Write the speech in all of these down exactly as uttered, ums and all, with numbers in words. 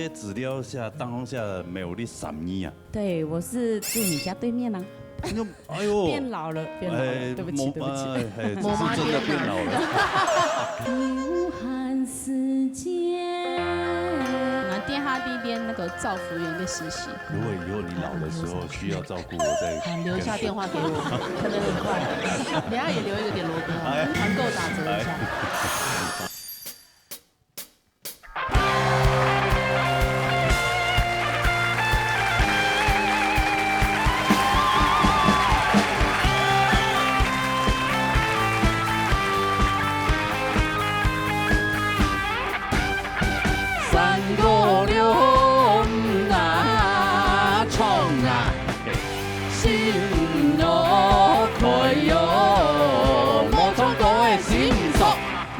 資料寫，當中寫苗栗三義啊。對，我是住你家對面啊。哎呦，哎呦，變老了，變老了，哎，对不起，对不起。哎，哎，只是真的变老了。有限时间。那电话地点那个照服员的实习。如果以后你老的时候需要照顾，我再啊，留下电话给我，可能很快。等一下也留一个联络簿，哎，团购打折一下。哎。三五六五啊，衝啊！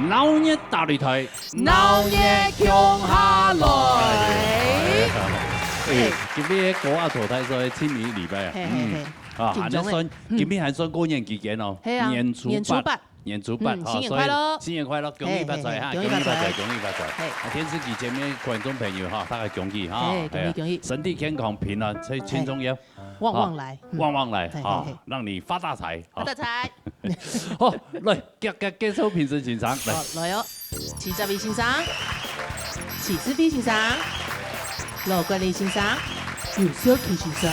鬧熱打擂台，鬧熱共下來。哎，今日个高壓淘汰賽，清明禮拜啊，嘿，嘿，嗯，嘿。啊，緊張欸。還算，嗯。今日還算過年期間哦，係啊，年初八，年初八。年初八，嗯，啊，新年快樂。所以新年快樂，恭喜發財哈，嘿，嘿，恭喜發財，恭喜發財。恭喜發財。嘿。啊，電視機前面觀眾朋友哈，大家恭喜哈，嘿，恭喜，哎呀，恭喜。身體健康，平安，最，最重要。嘿。 旺旺來。啊，嗯。旺旺來，嘿，哈，嘿，嘿。讓你發大財，哈。發大財。好，來，介，介，介紹評審先生，來。好，來哦。徐哲偉先生，徐志飛先生，羅國立先生，劉少奇先生。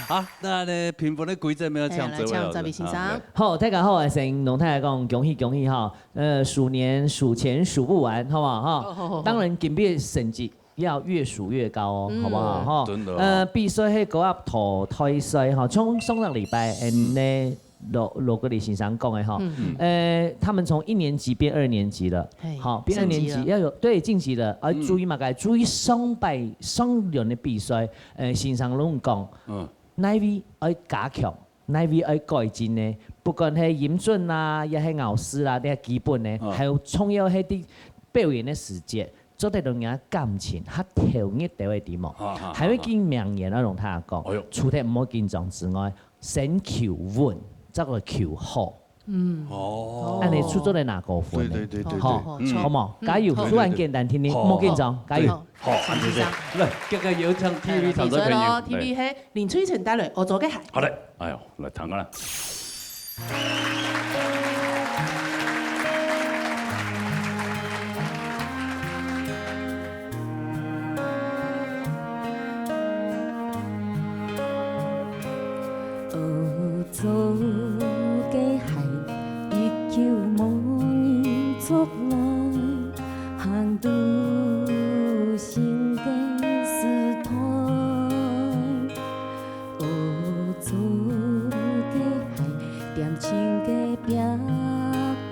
好，那呢，評分的規則沒有請這位老師。哎，來，請哲偉先生。啊，對。好，大家好，我係龍太太講，恭喜恭喜哈。呃，鼠年鼠錢數不完，好不好哈？好，好，好，好。當然，今日成績 要越數越高哦，嗯。好不好？哈，真的哦。呃，比賽係高壓淘汰賽哈，從上個禮拜，嗯。嗯，呢，羅，羅國立先生講个哈，嗯。呃，他們從一年級變二年級了，嘿，好，變二年級升級了。要有，對，晉級了，要注意嘛，嗯。該注意上擺上輪的比賽，呃，先生攏講，嗯。哪位愛加強，哪位愛改進呢？不管係音準啦，也係咬字啦，這基本呢，嗯。還有重要係對表演的時節， 做得同人家感情較投入到个地方。哈，哈，哈，還會緊名言啊，同大家講，哎喲。除了毋好緊張之外，先求穩，再來求好。嗯。哦。恁呢就做得拿高分了。對，對，對，對，好，對。嗯。好無？嗯。加油，好。就恁簡單，聽聽，好，莫緊張，好，加油。對，好，好，恁呢就對。來，這個有請第一位參賽朋友。來，來，比賽咯，第一位係林翠成帶來，我做个鞋。好的，哎喲，來，聽看啦。 學做个鞋，一舊無人捉來，行路新个時代。 學做个鞋，恬靜个壁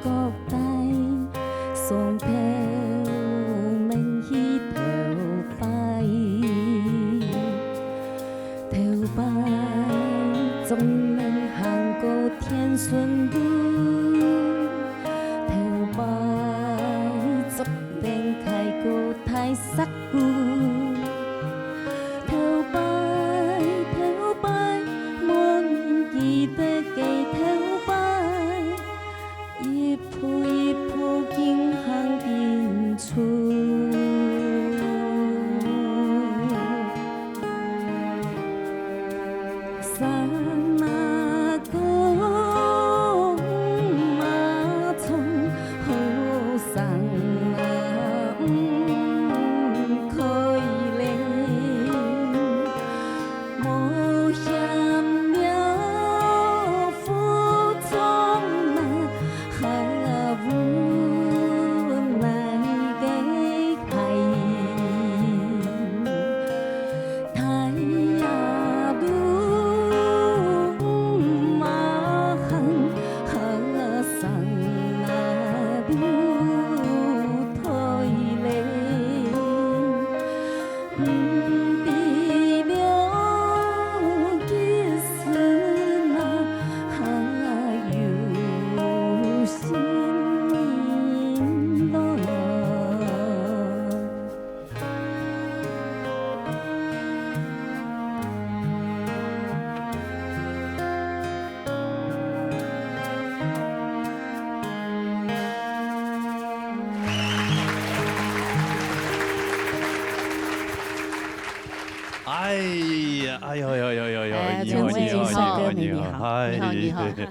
角底，送頭面去頭擺。頭擺總免行過天順路，頭擺總免開過大石 頭擺，頭擺，無人記得个頭擺，一步一步緊行緊出。 山啊高，馬衝，好山啊毋可哎呀，哎呦呦呦呦呦，哎，你好，陈慧你好，琳，你好，帅哥美女你好，好。嗨。你好，你好。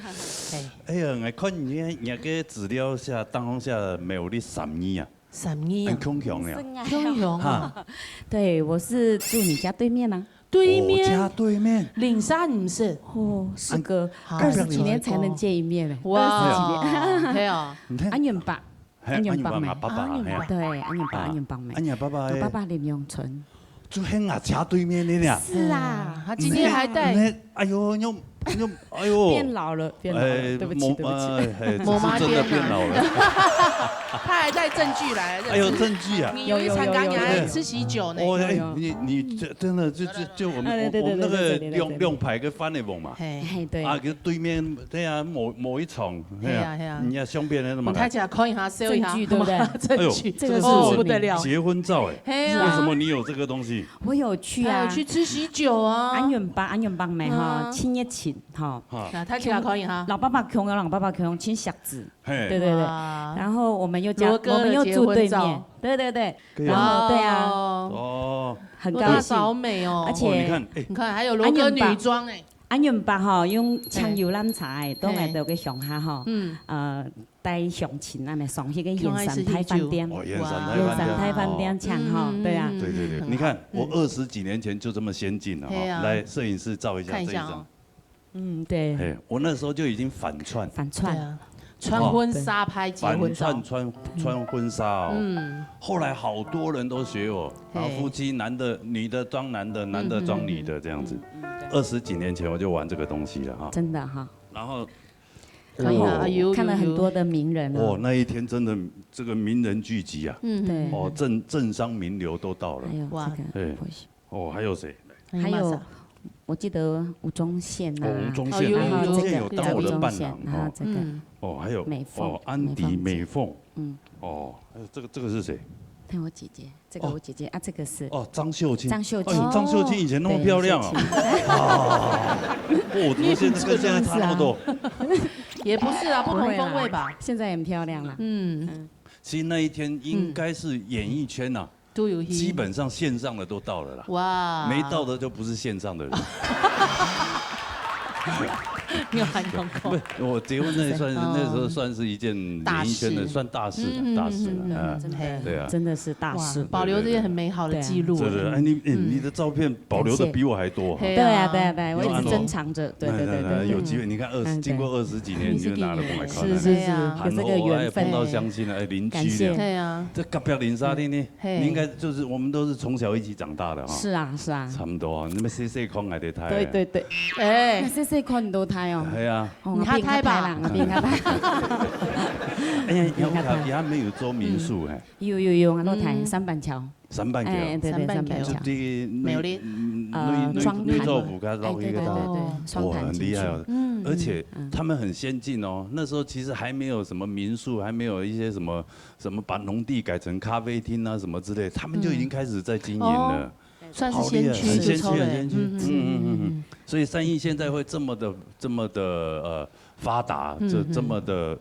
嘿，哎呀，我看你你个资料写，当中写苗栗三义啊，三义啊很，空雄呀。雄雄啊，哈，对，我是住你家对面啊。对面哦，家对面。林山毋是？哦，是个好二十几年才能见一面嘞。哇，二十几年。嘿哦，你看，安永伯，嘿安永伯咩安永伯？伯伯，安永伯嘿啊。对，安永伯，啊安永伯咩？安永伯伯，我爸爸林永春。就很啊，家对面的呀。是啊，他今天还带，那，哎呦，又又，哎呦，变老了，变老了，哎对不起，对不起。哎，某妈是真的变啊变老了。他还带证据来。哎呦，证据啊！你有一餐刚你还吃喜酒呢。哦，哎有有，你你这真的就就就我们哎对对我我们那个对对对对两两排个饭的翁嘛，嘿，哎，对，啊，就对面对啊，某某一床，嘿啊嘿啊你要相片那么我太假看一下，搜一下，证据对不对证据，这个是哦证据不得了。结婚照哎，嘿啊为什么你有这个东西？我有去啊，还有去吃喜酒啊，安永伯，安永伯咩哈，嗯亲一亲哈。哈，那太假看一下，老爸爸穷，老爸爸穷，亲小子。嘿，对对对。哇然后我们又家，罗哥的我们又住对结婚照面，对对对。对啊然后对啊，哦，哦，很高兴。罗大嫂好美哦而。且哦，你看，哎，你看，还有罗哥女装哎，安永伯哈，用抢游览车哎，到嘿来到个乡下哈，嗯，呃，带乡亲啊，上去个去圆山大饭店，哦，圆山大圆山大饭店，饭店抢哈，对啊。对对对，你看我二十几年前就这么先进了哈，嘿啊来，摄影师照一下看一下哦这一张。嗯，对，哎，我那时候就已经反串，反串。对啊，穿婚纱拍结婚照反串，穿穿婚纱哦。嗯，后来好多人都学我，然后夫妻男的女的装男的，男的装女的这样子。二十几年前我就玩这个东西了哈。真的哈。然后可以啊，有看了很多的名人啊。哦，那一天真的这个名人聚集啊，嗯对。哦，政政商名流都到了。还有哇这个，哎，哦，还有谁？还有，我记得吴宗宪啊，哦，吴宗哦有宪，有有吴宗宪有当我的伴郎吴宗宪，然后哦。这个嗯，美凤，哦，还有哦，安迪、美凤姐美凤，嗯，哦，还有这个这个是谁？那我姐姐，这个我姐姐啊，这个是哦，张秀清。张秀清哎呦，张秀清以前那么漂亮啊！对秀清啊，哦，怎么现在跟现在差那么多？也不是啊，不同风味吧。现在很漂亮了。嗯，其实那一天应该是演艺圈呐，都有基本上线上的都到了啦，哇，没到的就不是线上的人。没有很成功。不，我结婚那算是哦那时候算是一件演艺圈的算大事了，大事了。嗯，真的，对啊，真的是大事。保留这些很美好的记录。对对对，哎，你哎你的照片保留的比我还多哈。嘿对啊，对啊，对啊，我一直你有珍藏着。对对对对。那那那有机会，你看二十嗯对经过二十几年，你就拿了过来看。是是是，对啊有这个缘分然后哎碰。到相亲了，哎邻居感谢了。对啊，这隔壁邻舍的呢，嘿你应该就是我们都是从小一起长大的哈。是啊是啊。差不多，你们细细看还得睇。对对对。哎那，细细看都睇哦。哎呀，哦你还睇吧我比你还睇啦，我比你还睇。哎呀，你要看，你还没有做民宿哎，有有有，我都睇三板桥。三板桥，哎，对对，三板桥三板桥。就对，呃，内双潭。内内政府跟哎，老黑个大。对对对对，双哇，潭进去。很厉害哦！嗯而且他们很先进哦，那时候其实还没有什么民宿，还没有一些什么什么把农地改成咖啡厅啊什么之类，他们就已经开始在经营了。算是先驱很先进，出来，很先进。嗯嗯嗯嗯嗯。所以三义现在会这么的这么的呃发达，这这么的，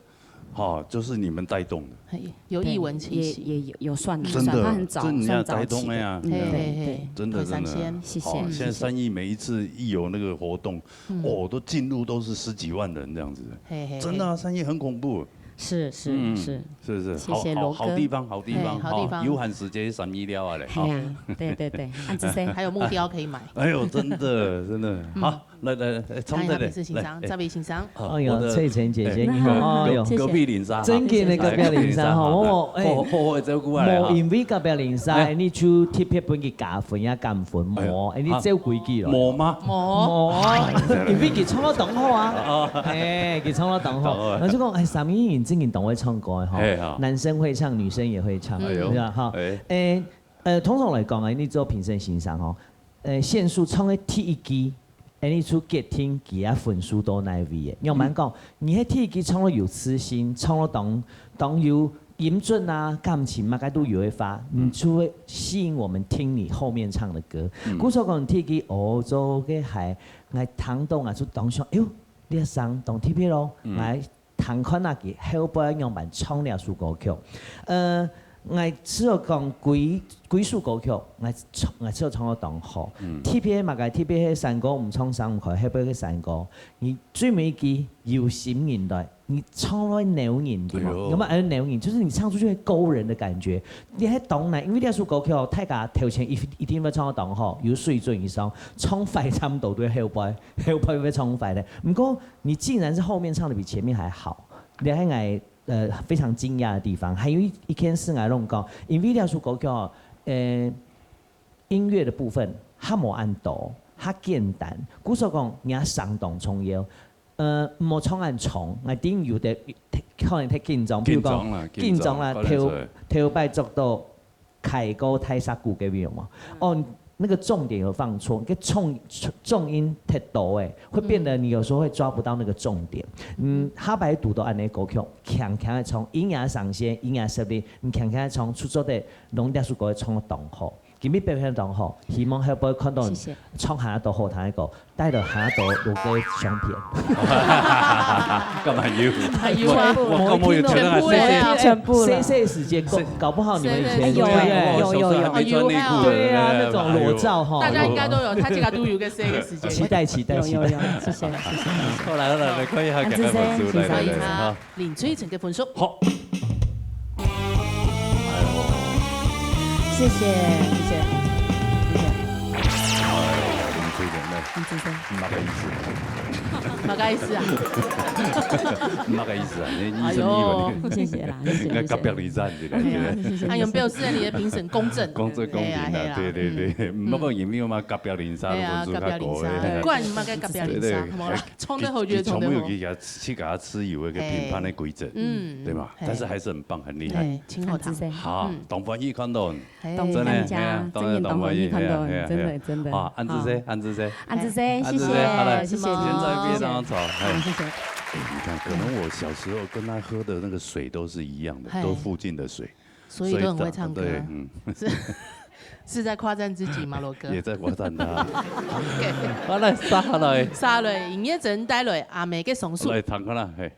哈，就是你们带动的。嘿，有艺文气息。也也有有算真的算，他很早这你要算早期带动的呀的。嗯，嘿嘿对对嘿。真的真的很新鲜，谢谢好，谢谢现在三义每一次一有那个活动，哦，都进入都是十几万人这样子，嘿嘿，真的啊，三义很恐怖，是是嗯是。是不是？谢谢好好罗哥好地方，好地方，嘿好地方哦有閒時節去三義尞啊咧。哎呀，对对对，按这些。还有木雕可以买。哎呦，真的真的，好，来来来，冲看一下这里美智先生，来。这位先生，好哎呦，我的翠萍姐姐哎你好，哎呦谢谢隔壁邻舍哈，我我好好好照顧啊，無因為隔壁鄰舍，你就特別分佢加分也減分，無，哎，你照規矩咯。無嗎？哦，無，因為佢唱到當好啊，哎，佢唱到當好，然後就講，哎，三義人真正當會唱歌哈，男生會唱，女生也會唱，哎呦對啊哈，哎哎，呃，通常來講啊，你做評審先生吼，呃，選手唱个第一句，哎，你就決定佢个分數到哪位个。仰般講，你係第一句唱到有自信，唱到當當有音準啊、感情，麼个都有个話，你就會吸引我們聽你後面唱的歌。故所講，第一句哦，做个還，𠊎聽到𠊎就當想，哎喲，這聲當特別咯，𠊎聽看下佢後背仰般唱這首歌曲。呃， ，𠊎試著講歸，歸首歌曲，𠊎唱，𠊎試著唱到當好。嗯。特別麼个，特別係山歌，毋唱想毋開，後背个山歌，你最尾一句由心而來，你唱落去撩人，對無？哎喲。有沒有？哎，撩人，就是你唱出去會勾人的感覺。你還懂呢？因為這首歌曲哦，大家頭前一，一定會唱到當好，有水準以上，唱壞差不多都會後背，後背會唱壞的。毋過你竟然是後面唱得比前面還好，這係𠊎，呃，非常驚訝的地方。還有一，一件事𠊎攏講，因為這首歌曲哦，呃，音樂的部分較無恁多，較簡單。故所講，你愛相當重要。呃，莫唱恁長，𠊎知有的可能太緊張，比如講緊張啦，緊張啦，緊張，頭，頭擺做到開歌大石鼓个有無？哦，那個重點有放錯，个重，重音太多誒，會變得你有時候會抓不到那個重點。嗯，下擺堵到恁樣歌曲，輕輕的唱，音樂上線，音樂設定，你輕輕的唱，出做得，攏這首歌唱得當好。 今日表現當好，希望後背看到你，謝謝，唱下多好聽个歌，帶到下多錄个相片。幹嘛有？有啊，我，我，我有傳啊，全部了，謝謝。全部了。細細時節，搞，搞不好你們以前，哎，有欸，對不對？有，有，有。我小時候還沒穿內褲的，對啊，那種裸照哈。大家應該都有，大家都有个細个時節。期待，期待，有，有，有，期待。謝謝，謝謝，謝謝。好，來，好，來，來，看一下，安志森，感謝分數，來，來，來，先生。哈。 領取一成个分數。好。謝謝，謝謝，謝謝。哎，領取一成个。安志森。麼个意思？麼个意思啊？麼个意思啊？你，你什麼意思？哎喲。謝謝啦，謝謝，應該隔壁鄰舍之類的。哎呀，謝謝，謝謝。哎喲，表示你的評審公正。公正公平的，哎呀，哎呀。對，對，對。嗯。毋過也沒有嘛，隔壁鄰舍，哎呀，分數較高的。隔壁鄰舍，管麼个隔壁鄰舍，對，對。無啦，唱得好就唱得好。全部有一個 去給他自由一個評判的規則，嘿，嗯，對吧？嘿。但是還是很棒，很厲害。嘿，真好聽。好，嗯。當歡喜看到你。嘿。當歡喜，真的，嘿啊，真的當歡喜看到你，嘿啊，嘿啊，真的，嘿啊。真的。啊，安志森，好。安志森，好。安志森，謝謝，安志森，好了，謝謝你，謝謝。現在非常吵，嘿。好，謝謝。哎，你看，可能我小時候跟他喝的那個水都是一樣的，嘿。都附近的水。 所以都很會唱歌。所以，對，嗯。是，是在誇讚自己嗎，羅哥？也在誇讚他。OK。好，來，續下來。續下來，音樂真帶來阿妹个雙手。來，聽看啦，嘿。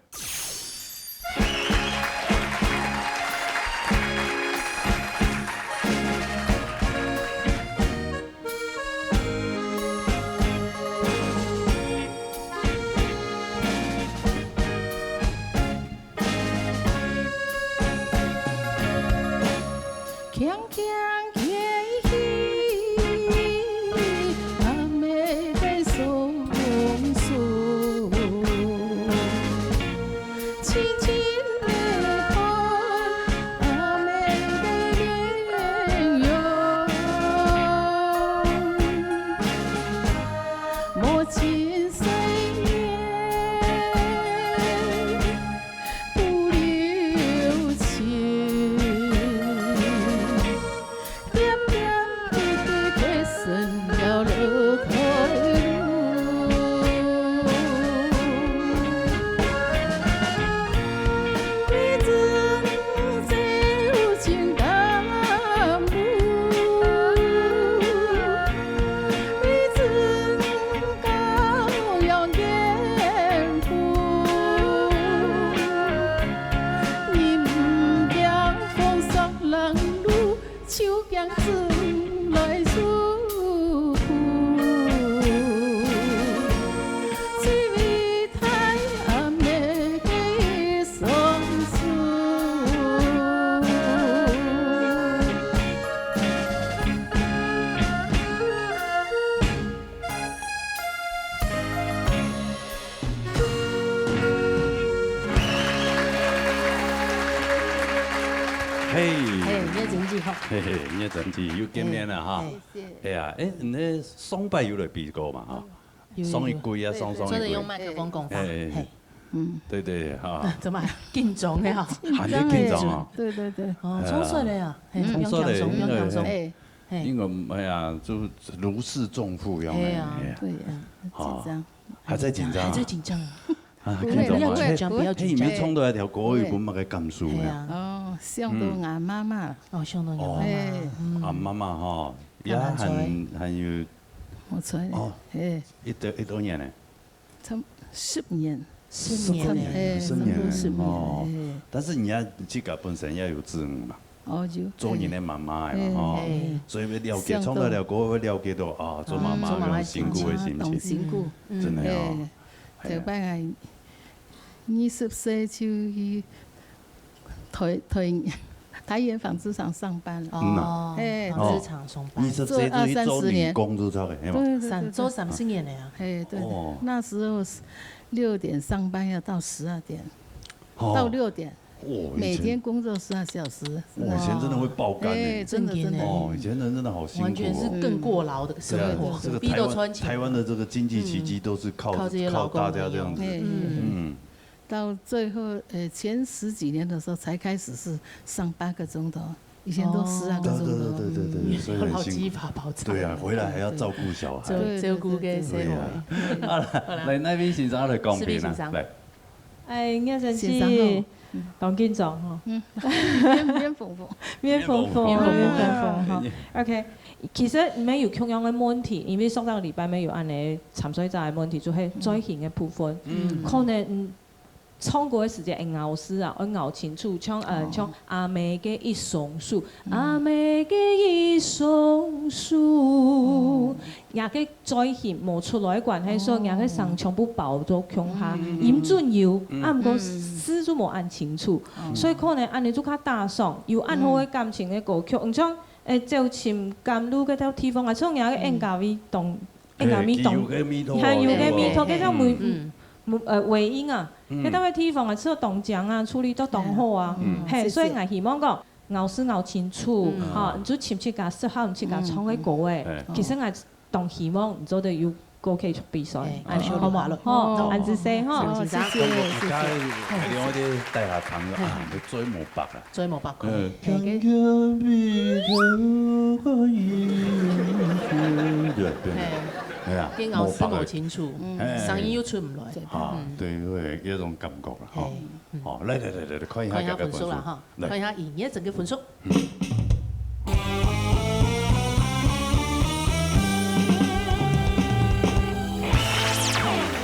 輕輕提起阿妹个雙手，輕輕地看阿妹个面容，無盡思念。 不留情，點點滴滴个酸掉落開路。你總走盡擔路，你總 高揚煙波，你毋驚風霜冷露，就驚春來秋苦。最偉大阿妹个雙手。 嘿。嘿，你个成績吼。嘿嘿，你个成績又見面了哈。嘿，嘿。哎呀，哎，你那上擺有來比過嘛哈？有，有，上一季啊，有。上上一季。做得用麥克風講話。哎，哎，哎。嘿。嗯。對，對，哈。怎麼緊張的哈？還在緊張啊。對，對，對。哦，衝出來啊，嘿，嗯。衝出來，不用緊張，不用緊張。因為，哎。 嘿。因為，哎呀，就如釋重負一樣的，嘿啊。哎呀。對呀，很緊張。啊，還在緊張啊？還在緊張啊。啊，不會，緊張啊。不會，不會，不要緊張。哎，你們唱到那條歌，有無麼个感受呀？嘿啊。哦，想到𠊎媽媽。哦，想到你媽媽。哦。哎。嗯。啊，媽媽哈，也還，還有，無錯。哦。哎。一多，一多年呢？ 差不多十年。十年呢。哎，十年呢，差不多十年，哦。哎。但是你也自家本身也有子女嘛？哦，就，做人个媽媽个嘛，吼。嘿。所以愛了解，創造了過後愛了解到，啊，做媽媽个辛苦个心情。當辛苦。真个哦。嘿，頭擺還二十歲就去台，台，台灣紡織廠上班了。嗯吶。哦，嘿，紡織廠上班。二十歲就去做女工就差不多，嘿嘛。對，對，對，對。三，做三十年了呀。嘿，對，對。哦。那時候是六點上班，要到十二點，哦。到六點。 哦，以前每天工作十二小时。哦，以前真的會爆肝欸。哎，真的，真的。真的。哦，以前人真的好辛苦哦。完全是更过劳的生活，对啊，这个台湾，逼到穿墙。台湾的这个经济奇迹都是靠，嗯。靠这些劳工靠大家这样子。朋友。哎，嗯。到最后，呃，前十几年的时候才开始是上八个钟头，以前都十二个钟头。哦。对，对，对，对，对，嗯。所以很辛苦。劳基法保障。对啊，回来还要照顾小孩。照，对，对，照顾个生活。对啊。对。好了，来，那边先生来讲评啊，是不是先生？来。 哎，我真是先生好。当紧张吼。嗯。免，免碰碰。免碰碰，免碰碰。免碰碰吼。OK，其實毋係有共樣个問題，因為上個禮拜也有恁呢參賽者个問題，就係嘴型个部分。嗯。可能，嗯，唱歌个時節會咬字啊，愛咬清楚，像，呃，哦。像阿妹个一雙手，嗯。阿妹个一雙手。哦。 若个嘴型無出來个關係，哦。所以若个聲全部包到共下，嗯，嗯，嗯。音準有，嗯。啊，毋過字就無恁清楚。嗯。所以可能恁呢就較打爽，有恁好个感情个歌曲。嗯。你像，欸，走尋甘露該條地方啊，像若个N K V當，嗯。N K V當，嘿，佢有个味道啊，還有个味道，對。該條尾，嗯。尾，呃，尾音啊，嗯。該條个地方啊，就當靚啊，處理到當好啊。嗯。嘿，謝謝。所以𠊎希望講， 咬字咬清楚，嗯。吼，你就尋自家適合你自家唱个歌欸。嗯。其實𠊎當希望你做得有歌曲比賽，哎，恁樣好無？好，恁仔細吼。哦，謝謝，謝謝。另外一個大合唱个，啊，嘿。你嘴無白啊。嘴無白講。嗯。嘿，對，對。嘿。哎呀，跟咬字無白啊。無清楚，嗯。哎。聲音又出毋來。啊，嗯。對，對，有一種感覺啦，吼。嘿。 嗯。好，來，來，來，來，來，看一下看一下分數啦，哈，來。看一下音樂整個分數。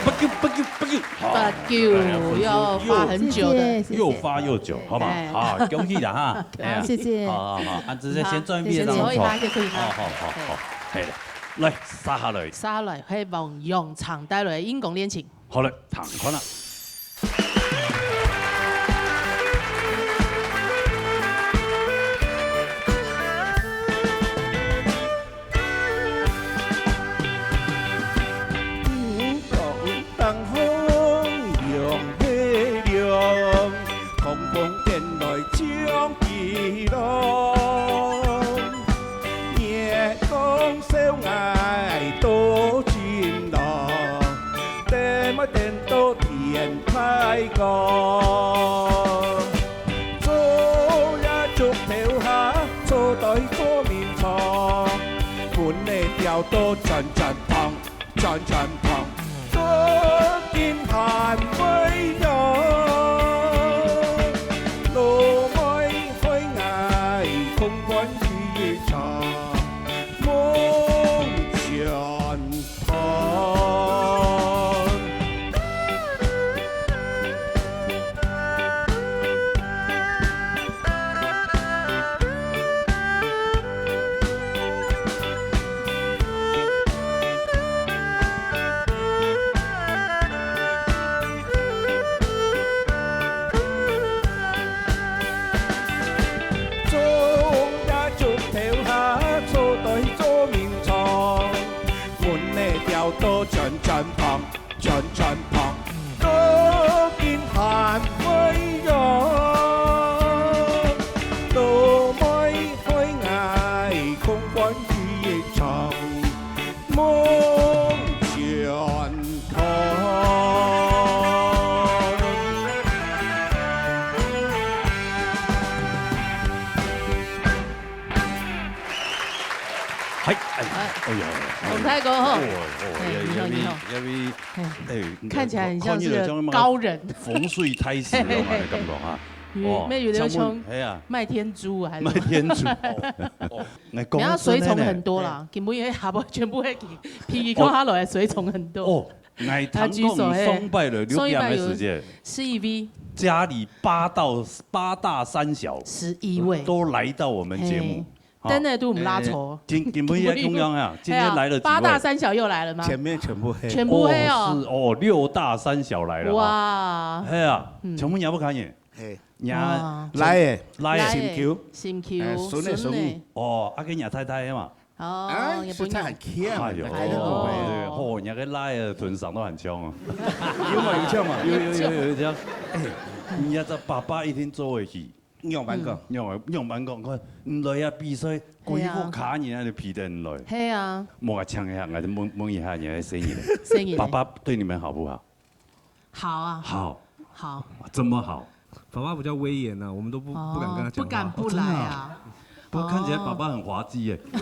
八九，八九，八九，好，八九，來，分數又發很久的。謝謝，謝謝。又發又久，好嗎？哎。好，恭喜了哈。哎呀，謝謝。好，好，好，啊，直接先轉一遍，好，謝謝。然後走。好，好，好，好，好，嘿，來，接下來。接下來，係黃楊唱帶來的《陰功戀情》。 好了，聽看啦。月光照𠊎多情郎，等愛等到天大光。昨夜竹頭下，坐對捉迷藏，分你吊到轉轉旁。 轉轉旁，到今還未央。老妹害𠊎空關一場夢全斷。 昨夜竹頭下，坐對捉迷藏，分你吊到轉轉旁。 轉轉旁，到今還未央。老妹害𠊎空關一場夢全斷。 嗨，哎，哎。哎呀，洪大哥吼。哦，哦，嘿，因為，你好，你好。因為，嘿，哎，看起來很像是個高人。風水大師那種感覺哈。嘿，嘿，嘿。哦，因為有的像，像，哎呀。麥天珠啊，還是什麼？麥天珠，哦，哦，你要隨從很多啦，嘿。根本也下不，全部會給，噼里啪啦的隨從很多。哦， 𠊎聽講你上擺來，六點个時間。上一擺有，是因為家裡八到，八大三小十一位。都來到我們節目。嘿。啊，等下都毋拉扯。欸，今，今晡日也共樣啊，今天來了幾位？嘿啊，八大三小又來了嗎？前面全部黑。全部黑哦。哦，是哦，六大三小來了哈。哇。嘿啊，嗯。全部也不看一眼。嘿。哇。來欸，來欸。心臼。心臼，欸，孫欸，孫女。孫欸。哦，啊，跟你太太嘛。 哦，哎，也不用。實在很強啊，哎喲，哎喲。對，吼，人家个拉的唇上都很強啊。有嘛，有像嘛？有，有，有，有，有像。哎，人家个爸爸一定做得起。仰般講？嗯。仰，仰般講？看，你來啊比賽，哎呀。歸屋下人啊就陪等你來。嘿啊。莫講一下，我問，問一下人家个生意嘞。生意嘞。爸爸對你們好不好？ 好啊。好。好。怎麼好？爸爸比較威嚴啊，我們都不，哦，不敢跟他講話。不敢不來啊。哦，真的啊？不過看起來爸爸很滑稽耶。哦。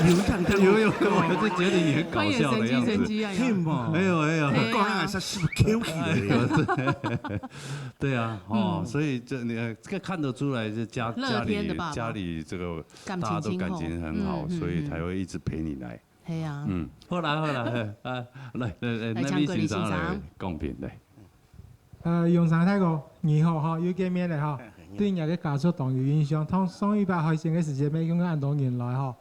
有像，有，有，有，我就覺得你很搞笑的樣子。看你的神經神經啊，有。是嗎？哎喲，哎喲。哎呀。講那個是不是Q Q的？哎喲，對。對啊，哦，嗯。所以這，你看，這個看得出來，是家，樂天的爸爸。家裡，家裡這個大家都感情很好，感情真好。嗯，嗯，所以才會一直陪你來。嗯。 係啊。嗯，好啦，好啦，嘿，啊，來，來，來，來，請國立先生來講評，來。呃，永昌大哥，你好哈，又見面了哈。哎，你好。對你个家族當有印象，同上一擺海選个時節，乜有恁多人來哈。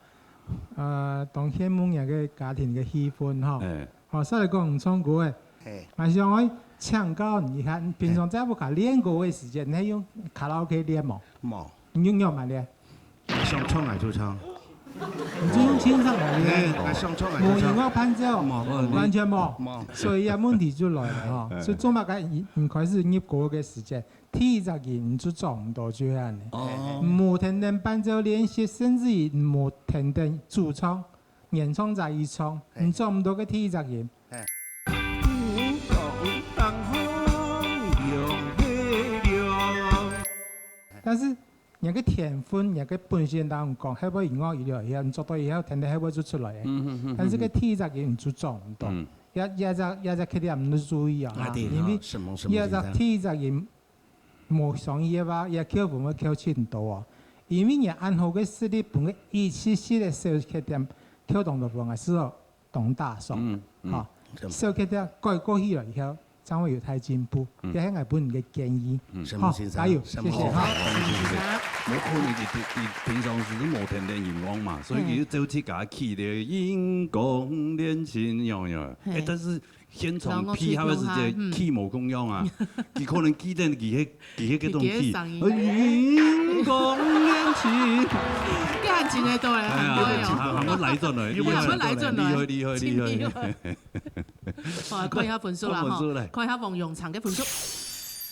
呃，當羨慕你个家庭个氣氛哈。哎。好，再來講唱歌誒。哎。還想愛請教你一下，平常在屋下練歌个時節，你係用卡拉OK練無？無。你用仰般練？ 想唱𠊎就唱。你就用清唱來練。哎，𠊎想唱𠊎就唱。無音樂伴奏，無，無，無。完全無。無。所以啊，問題就來了哈。哎。所以做麼个你，你開始入歌个時節，第一隻音你就掌毋到就係恁呢。哦。無天天伴奏練習，甚至於無天天主唱，原唱者一唱，哎。你掌毋到个第一隻音。哎。但是 若个天分，若个本性當中講，係會音樂以後，你做到以後，天天係會就出來个。嗯，嗯，嗯，嗯。但是个第一隻音就掌毋到。嗯。也，也隻，也隻缺點你注意啊，啊，對，因為啊，什麼，什麼也隻第一隻音無上去个話，也扣分會扣盡多啊。因為你恁好个實力，分个一息息个小缺點，扣當多分个時候， 當打爽。嗯，嗯。吼，是。小缺點改過去了以後，正會有大進步。嗯。這係𠊎本人个建議。嗯。沈峰先生，好，加油，沈峰先生。謝謝，好。好，謝謝。無可能佢，佢，佢平常時都無天天音樂嘛，所以佢就走去自家去个音樂練習，有，有。嘿。哎，但是現場配合个時節，嗯。氣無共樣啊。佢可能記得佢个 佢个，佢个種氣，佢个聲音。哎，音樂練習。這下真个到了，哎呀，很會哦。還，還會來轉來，有沒有？還會來轉來。厲害，厲害，厲害。真厲害。好，看一下分數啦，看分數來。吼，看一下王永昌个分數。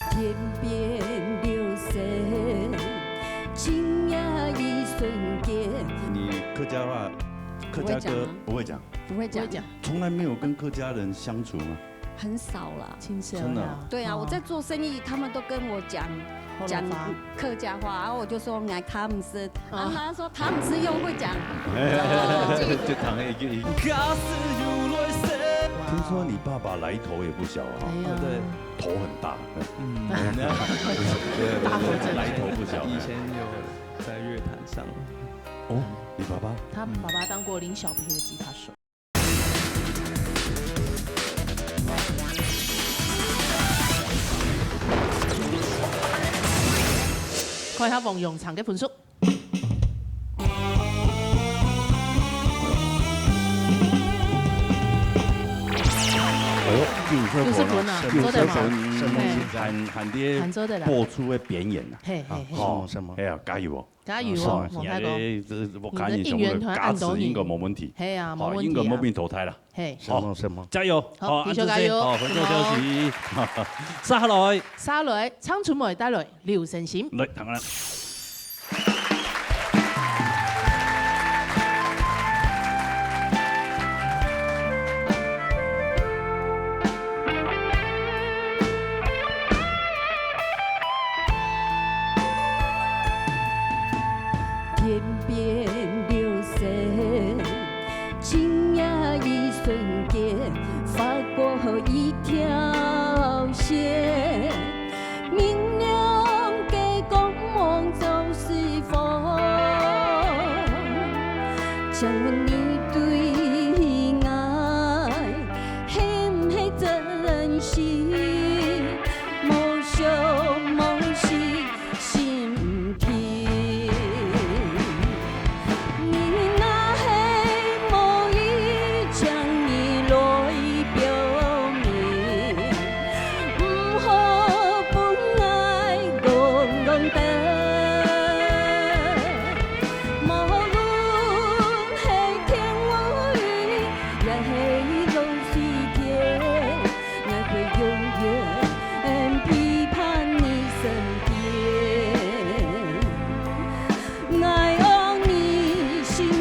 天邊流星，今夜一瞬間。你客家話，客家歌不會講啊？不會講。不會講。不會講。從來沒有跟客家人相處嗎？ 很少啦。真的啊。對啊，哦。我在做生意，他們都跟我講，講客家話，然後我就說，「𠊎聽毋識。」哦。啊，他說，「聽毋識又會講。」哎，就講了一個，一個。聽說你爸爸來頭也不小啊。哎呀。對。頭很大。嗯。對，對，對，來頭不小。以前有在樂壇上。哦，你爸爸？他爸爸當過林小培的吉他手。 看一下王永昌个分數。哎喲，九十分啊，九十分啊，九十分，嘿。還，還在播出个邊緣啊。嘿，嘿，嘿。啊，好，什麼，什麼？哎呀，加油哦！ 加油哦，哦，王大哥。你的，這，我看你全部的歌詞應該沒問題。你的應援團恁多人。係啊，好，沒問題啊。應該無被淘汰啦。係。好，什麼，什麼？加油。好，好，繼續加油。好，分數消息。接下來。接下來，長春妹帶來《流星心》。來，聽下。 天邊流星，今夜一瞬間，劃過一條線。明亮个光芒照四方，請問你對𠊎係毋係真心？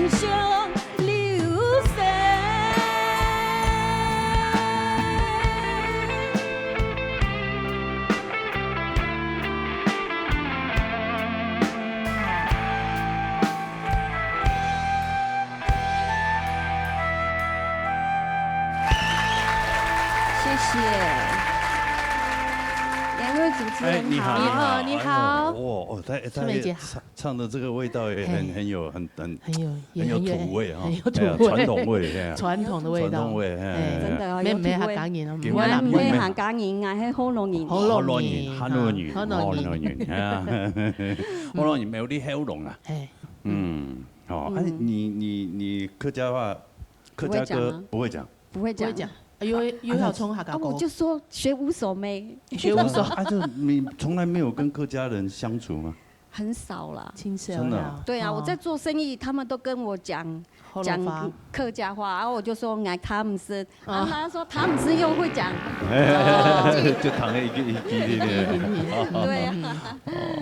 上流水。谢谢。两位主持人好。哎，你好，你好，你好。哎呦，哇，哦，她，她春梅姐好。唱，唱的这个味道也很，哎。很有，很，很，很有，也很有，很有土味哈。很有土味。哎呀，传统味，哎呀。传统的味道。传统味，哎，哎，哎。真的哦，没，有土味。没客家人哦，没，没客家人，哎，河洛人。河洛人，河洛人，啊，河洛人，河洛人。河洛人，啊。河洛人，没有你喉咙啊。哎。嗯，好，哎，嗯。你，你，你客家话，客家歌不会讲啊。不会讲。不会讲。不会讲。哎呦，又要唱客家歌。啊，我就说学五首咩。学五首。啊，就你从来没有跟客家人相处吗？很少啦。真的啊？真的啊。对啊，哦。我在做生意，他们都跟我讲，河洛话。讲客家话，然后我就说，哎，听毋识。啊。然后他说，听毋识又会讲。哎，就谈了一个，一个，一个。对啊。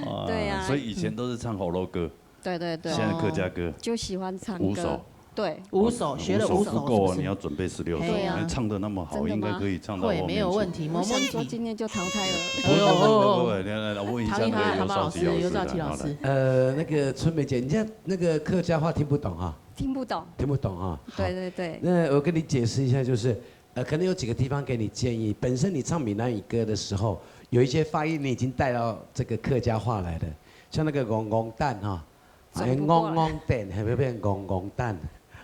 哦，对啊。所以以前都是唱河洛歌。 对，对，对。现在客家歌，就喜欢唱歌。五首。对。五首，学了五首，五首不够哦，是不是？你要准备十六首，对啊。你唱得那么好，真的吗？应该可以唱到后面去。会，没有问题，没问题。我想说今天就淘汰了。不会，不会，不会，不会，来，来，来，我问一下那个刘少奇老师，刘少奇老师。好，来。呃，那个春梅姐，你现在那个客家话听不懂哈？听不懂。听不懂哈？好。对，对，对。那我跟你解释一下，就是，呃，可能有几个地方给你建议。本身你唱闽南语歌的时候，有一些发音你已经带到这个客家话来了，像那个戇戇蛋哈，转不过来。哎，戇戇蛋，还没变戇戇蛋，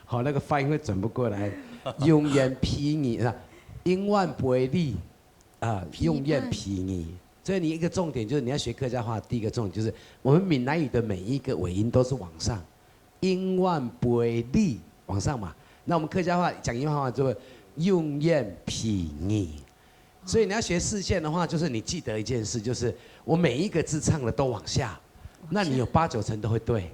好，那个发音会转不过来。永远皮你是吧？永远不会你啊，永远皮你。所以你一个重点就是你要学客家话，第一个重点就是我们闽南语的每一个尾音都是往上，永远不会你往上嘛。那我们客家话讲一句话就会永远皮你。所以你要学四线的话，就是你记得一件事，就是我每一个字唱的都往下，那你有八九成都会对。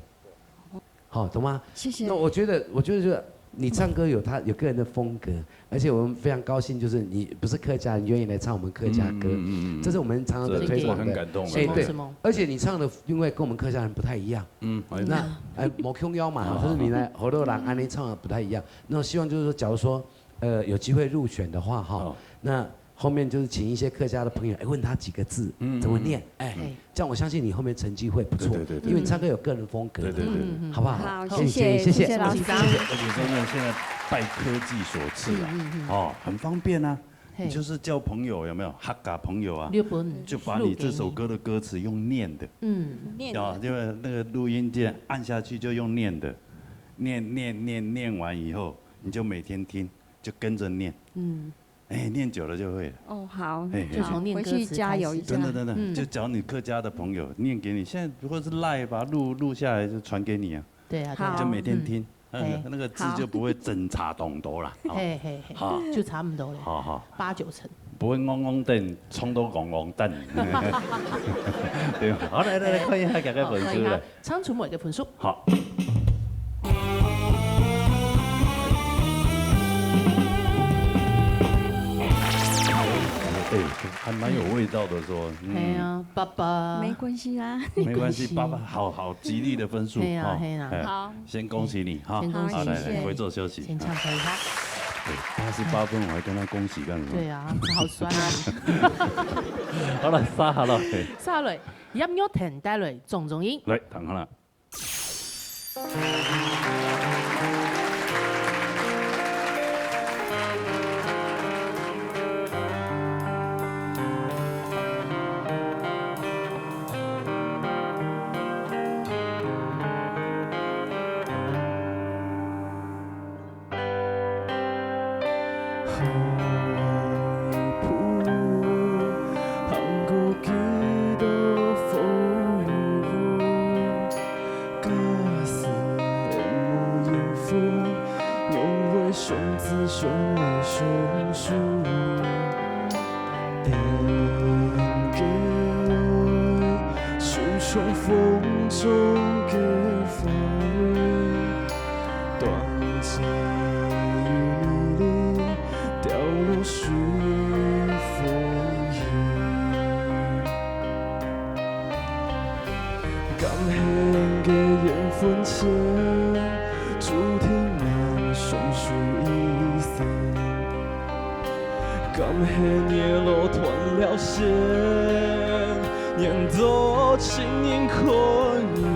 好，懂吗？谢谢。那我觉得，我觉得就是你唱歌有他，有个人的风格，而且我们非常高兴，就是你不是客家人，愿意来唱我们客家歌，嗯，嗯，嗯，嗯。这是我们常常的推广的。这个很感动。哎，对，什么？而且你唱的韵味跟我们客家人不太一样。嗯，哎。那，哎，无共样嘛，啊。就是你来，河洛人恁呢唱的不太一样。那我希望就是说，假如说，呃，有机会入选的话，哈，哦。那后面就是请一些客家的朋友，哎，问他几个字，嗯，怎么念？嗯，嗯。哎，嘿。这样我相信你后面成绩会不错，对，对，对，对。因为你唱歌有个人风格的，对，对，对。嗯，嗯，嗯。好不好？好，谢谢，谢谢，谢谢老师。谢谢。而且真的现在拜科技所赐啊，嗯，嗯，嗯。哦，很方便啊。嘿。你就是叫朋友，有没有？客家朋友啊，日本就把你这首歌的歌词用念的。嗯。念的。啊，因为那个录音键按下去就用念的，念，念，念，念完以后，你就每天听，就跟着念。嗯。 哎，念久了就会了。哦，好，嘿，嘿，就从念歌词开始。回去加油一下。真的，真的，嗯。就找你客家的朋友念给你。现在如果是 Line 吧，录，录下来就传给你啊。对啊，对啊。好。就每天听，嗯。那个，嘿。那个字就不会整差当多啦。好。嘿，嘿，嘿，好。就差不多了。好，好。八九成。不会戇戇等，冲到戇戇等。对吧？好，来，来，来，看一下大家分数，好，看一下。来。 唱出每个分数。好。哎，还蛮有味道的，说，嗯。哎呀，爸爸。没关系啊。没关系，没关系。爸爸，好，好，吉利的分数，哎呀，哈，哎呀。哎，好。先恭喜你，哈。先恭喜你。好，来，来，回座休息。先唱歌一下。哎，八十八分，我还跟他恭喜干什么？对啊，好酸啊。好了，杀好了。哎。杀了。 音乐厅帶來莊中英。來，聽下啦。感谢你路断了线，让多情人看远。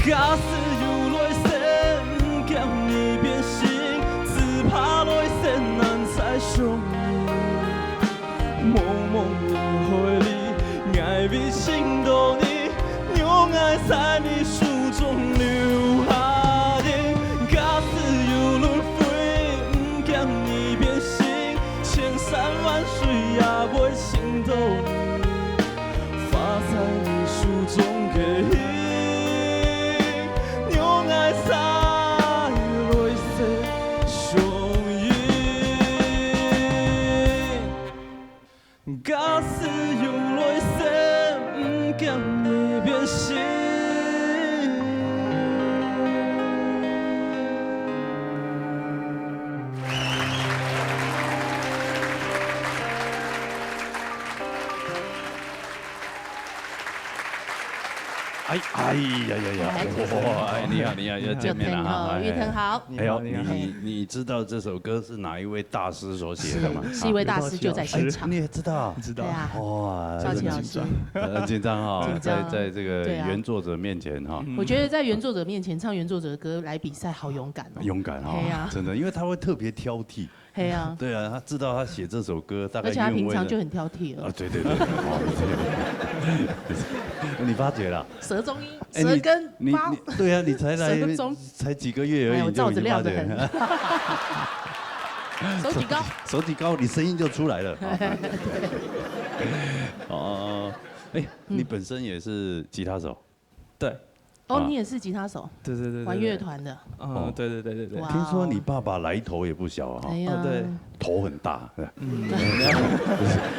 假使有来生，毋驚你变心，只怕来生难再相遇。 茫茫人海里，爱会寻到你，让爱在你手中留下印。假使有轮回，毋惊你变心，千山万水也会寻到你，画在你手中个印，让爱在来世相遇。 假使有来生，毋惊你变心。哎，哎呀呀呀，哎，哇，哎，你好，你好，又见面了哈，哎。月腾好，月腾好。哎呦，你好，你好。你，你知道这首歌是哪一位大师所写的吗？是，是一位大师就在现场。哎，你也知道啊？知道。对啊。哇，赵琪老师。很紧张。很紧张哈，紧张。在，在这个，对啊。原作者面前哈。我觉得在原作者面前唱原作者的歌来比赛，好勇敢哦。勇敢哈，对啊。真的，因为他会特别挑剔。对啊。对啊，他知道他写这首歌，大概而且他平常就很挑剔了。韵味是，啊，对，对，对，哦，对。你发觉了？舌中音，哎，舌根，你，你，对啊，你才来，舌中。才几个月而已，哎，我罩子亮得很。你就已经发觉了。手举高。手举高，你声音就出来了。哦，哎，你本身也是吉他手？对。哦，啊。你也是吉他手？对，对，对，对，玩乐团的。对。嗯，哦。对，对，对，对，对。哇哦。听说你爸爸来头也不小啊，哈。哎呀。哦，对。头很大，是吧？嗯。对，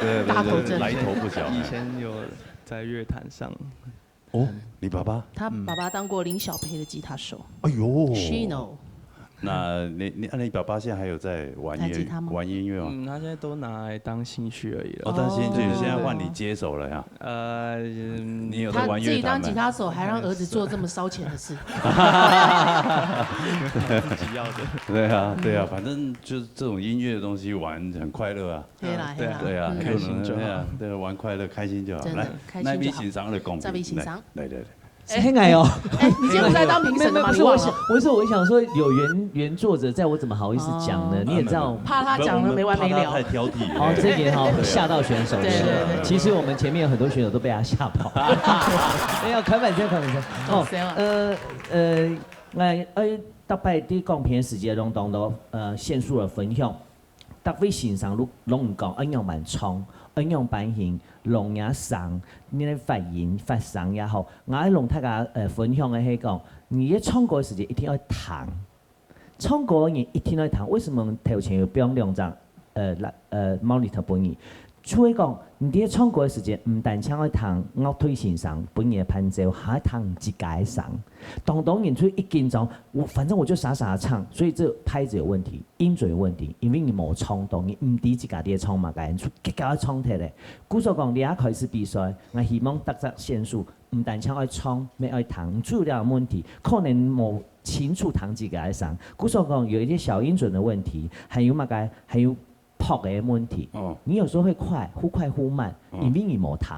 对，对，大头症。来头不小，哎。以前有在乐坛上。 哦，你爸爸？他爸爸当过林小培的吉他手。哎呦。Shino。那你，你，那你爸爸现在还有在玩音乐，弹吉他吗？玩音乐吗？嗯，他现在都拿来当兴趣而已了。哦，当兴趣，哦。现在换你接手了呀？呃，嗯。你有在玩乐团吗？他自己当吉他手，还让儿子做这么烧钱的事。自己要的。对啊，对啊，反正就是这种音乐的东西玩很快乐啊。 可以啦，啊，对啊。可以啦，嗯。开心就好。对啊，对啊，玩快乐，开心就好。真的，来，开心就好。那位先生来讲评，再位先生。来，来，来，来。是很矮哦。哎，你今天不是来当评审的吗？没有，没有，不是，你忘了？我想，我是，我想说，有原，原作者在，我怎么好意思讲呢？哦。你也知道。啊，没有，没有，怕他讲了没完没了。怕他太挑剔。哦，这点哈，对。吓到选手，对，对，对，对。其实我们前面有很多选手都被他吓跑。没有，开玩笑，开玩笑。哦，谁啊？呃，呃，那，呃，大概在讲评的时间中，当多，呃，线束的分享。 逐位先生攏，攏有講，恁樣般唱，恁樣般形，弄也聲，你个發音、發聲也好，𠊎愛同大家，呃，分享个係講，你在唱歌个時節一定愛聽。唱歌个人一定愛聽，為什麼頭前有放兩隻，呃，來，呃，monitor分你？就係講，你在唱歌个時節，毋單淨愛聽樂隊先生分你个伴奏，還愛聽自家个聲。當多人就一緊張，我，反正我就傻傻地唱，所以這拍子有問題。 音準有問題，因為你無唱到，你毋知自家在唱麼个，你就結果唱忒咧。故所講，你也開始比賽，𠊎希望逐隻選手毋單淨愛唱，乜愛聽，除了問題，可能無清楚聽自家个聲。故所講，有一些小音準的問題，還有麼个，還有拍个問題。哦。你有時候會快，忽快忽慢，哦。因為你無聽。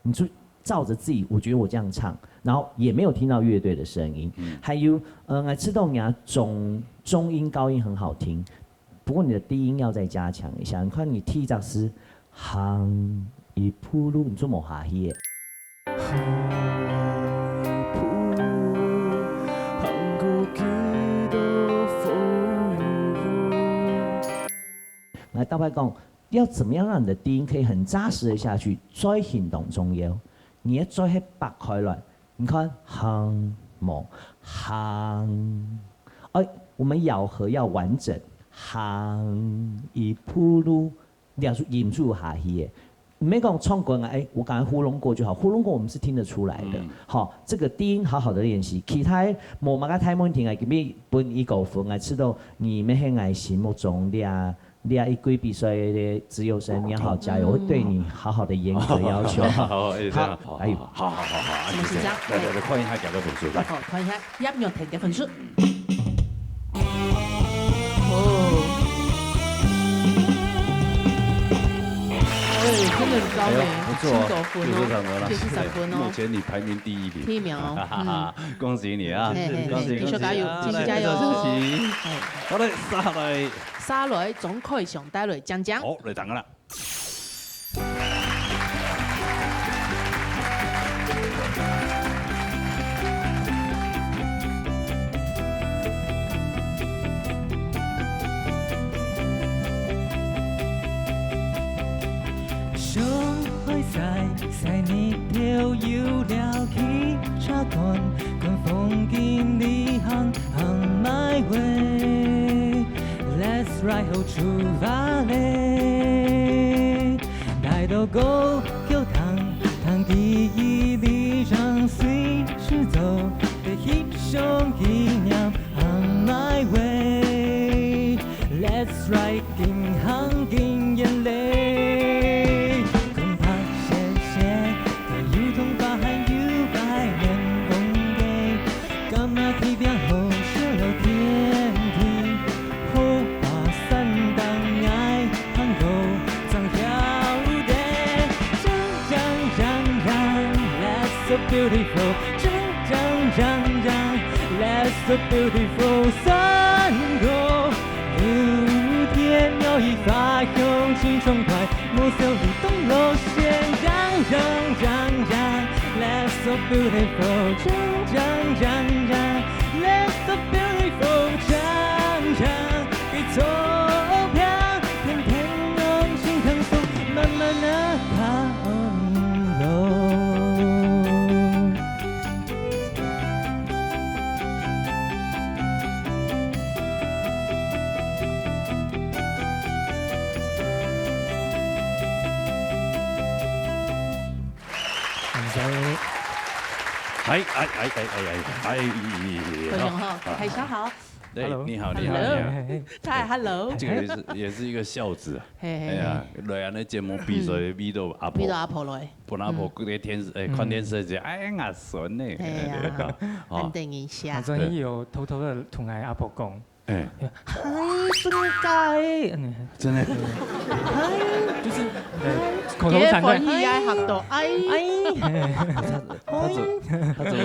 你就照著自己，我覺得我這樣唱，然後也沒有聽到樂隊的聲音。嗯。還有，呃，𠊎知道你啊，中，中音高音很好聽，不過你的低音要再加強一下。你看你第一隻是行一步路，你做無下去耶。行一步路，行過幾多風雨。來，大家講， 要怎麼樣讓你的低音可以很扎實的下去？嘴型當重要，你个嘴係擘開來，你看，行，無，行。哎，我們咬合要完整，行，一步路，你要音出下去耶。毋係講唱歌啊，哎，我剛才糊弄過就好，糊弄過我們是聽得出來的。嗯。好，這個低音好好的練習，其他無麼个大問題啊，今日分一個分啊，知道你乜係𠊎心目中的啊，你啊，一季比賽个資優生，你要好好加油，我會對你好好的嚴格要求。好，好，好，好，哎，好，好，好，好，好，好，好，好，什麼緊張？來，來，來，看一下，講个分數，來。好，看一下，葉玉婷个分數。哦。哎，真的很高哎，哎呦，不錯哦，九十三分了。九十三分哦。目前你排名第一名。第一名哦，嗯。恭喜你啊，嘿，嘿，嘿，恭喜，繼續加油，恭喜。繼續加油。好，來，再來。再來，再來，鍾凱祥帶來講講。好，來，等下啦。 上海曬，曬日頭又尞，去茶館，看風景，旅行，on my way。Let's ride，好出發咧！來到高橋聽，聽記憶里唱，隨時做得翕相紀念。 On my way，let's ride，緊行緊遠咧。空拍斜斜，又通花海又該面風景，柑仔地邊好食个天地，好花山頂𠊎行過正曉得。鏘鏘鏘鏘，let's so beautiful。 鏘鏘鏘鏘，let's so beautiful。山歌，秋天鳥語花香盡暢快，無愁你東路線。鏘鏘鏘鏘，let's so beautiful。鏘鏘鏘鏘，let's so beautiful。鏘鏘，一座平，天天用心享受，慢慢地看路。 感謝。嗨，哎，哎，哎，哎，哎，哎，非常好，啊。凱翔好。哎，hello。你好，你好，你好。Hello。嗨，hello。这个也是，也是一个孝子啊。嘿，嘿，哎呀，嘿。来安尼节目比赛，比到阿婆。比到阿婆来。 本來無在電視，誒，看電視就，哎，阿孫呢。哎呀，哦。恁得人惜。啊，所以有偷偷地同𠊎阿婆講。哎。嗨，真个假个？嗯。真的。嗨。就是，呃，口頭禪的。結婚以後學到，哎。哎。他，他怎，他怎麼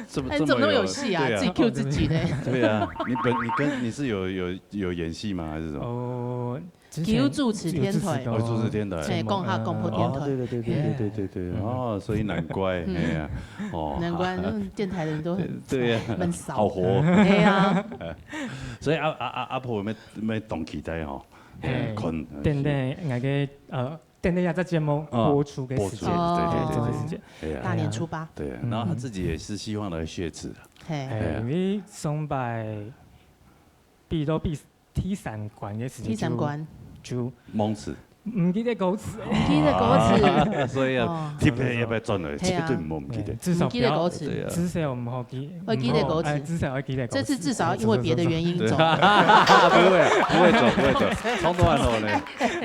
這麼，哎，怎麼那麼有戲啊？對啊。自己Q自己呢。對啊，你本，你跟，你是有，有，有演戲嗎？還是什麼？哦， 之前有主持電台。有主持過。哦，主持電台。嘿，講客廣播電台。哦，對，對，對，對，對，對，對，對，嗯。哦，所以難怪，嗯。哎呀，哦。難怪，嗯，電台人都很，對呀，很少。好活。哎呀。所以阿，阿，阿，阿婆有沒有，有沒有當期待吼？嘿，哎，看，等等，那個，呃，等等一下在節目播出的時間。哦，播出，對，對，對，對，對。哎呀。大年初八。對，嗯。然後他自己也是希望來雪恥啊。嘿。哎，哎呀。因為上擺比到比 第三關个時間就，第三關。就忘詞。毋記得歌詞。毋記得歌詞。啊，所以啊，哦。特別要不要轉來，嘿啊。絕對毋好毋記得。對，至少不要，毋記得歌詞。對啊。至少毋好記，愛記得歌詞。毋好，哎，至少要記得歌詞。這次至少因為別的原因走。對。不會，不會走，不會走，唱到恁好呢。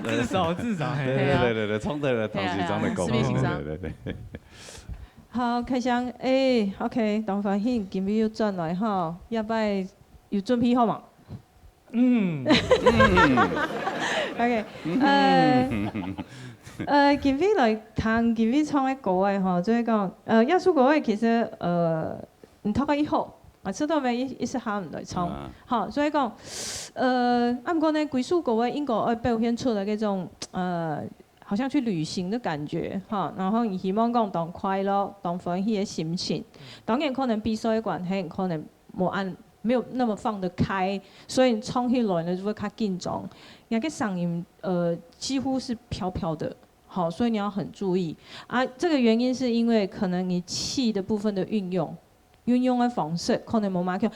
至少，至少，嘿。對，對，對，對，對，唱到了，唐啟章的歌。嘿啊，是不是啟章？對，對，對。好，開箱，誒，OK，當歡喜，今日又轉來吼，這擺有準備好無？ 嗯。OK，呃，呃，今日來聽今日唱个歌仔吼，就係講，呃，這首歌仔其實，呃，毋讀个以後，啊，知道沒？一，一時下毋來唱。啊。好，所以講，呃，啊，毋過呢，歸首歌仔應該愛表現出來該種，呃，好像去旅行的感覺，哈，然後你希望講當快樂、當歡喜个心情。當然可能比賽个關係，可能無恁，沒有那麼放得開，所以你唱起來呢就會較緊張。你个聲音，呃，幾乎是飄飄的，好，所以你要很注意。啊，這個原因是因為可能你氣的部分的運用，運用个方式可能無麼个，鏘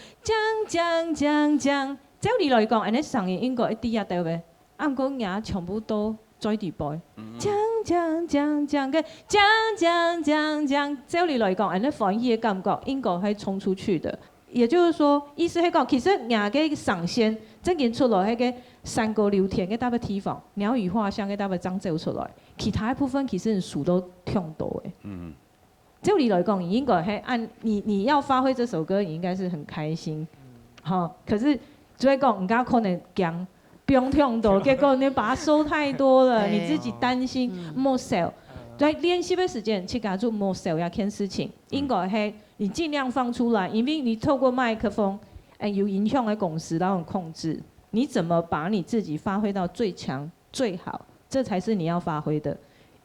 鏘鏘鏘。照理來講，恁呢聲音應該會低啊，對不對？ 啊，毋過𠊎全部都嘴裡背，嗯。鏘鏘鏘鏘，該鏘鏘鏘鏘，照理來講，恁呢歡喜个感覺應該會衝出去的。也就是說，意思係講，其實𠊎个聲線正經出來，該个山歌流滇个搭个地方，鳥語花香个搭个正走出來，其他个部分其實你手都痛到个。照理來講，你應該係按你你要發揮這首歌，你應該是很開心，好，可是就會講，你剛剛可能講不用痛到，結果你把它收太多了，你自己擔心，莫愁。在練習个時間，自家就莫愁這件事情，應該係你盡量放出來，因為你透過麥克風，哎，有音響个公司，然後控制，你怎麼把你自己發揮到最強、最好，這才是你要發揮的。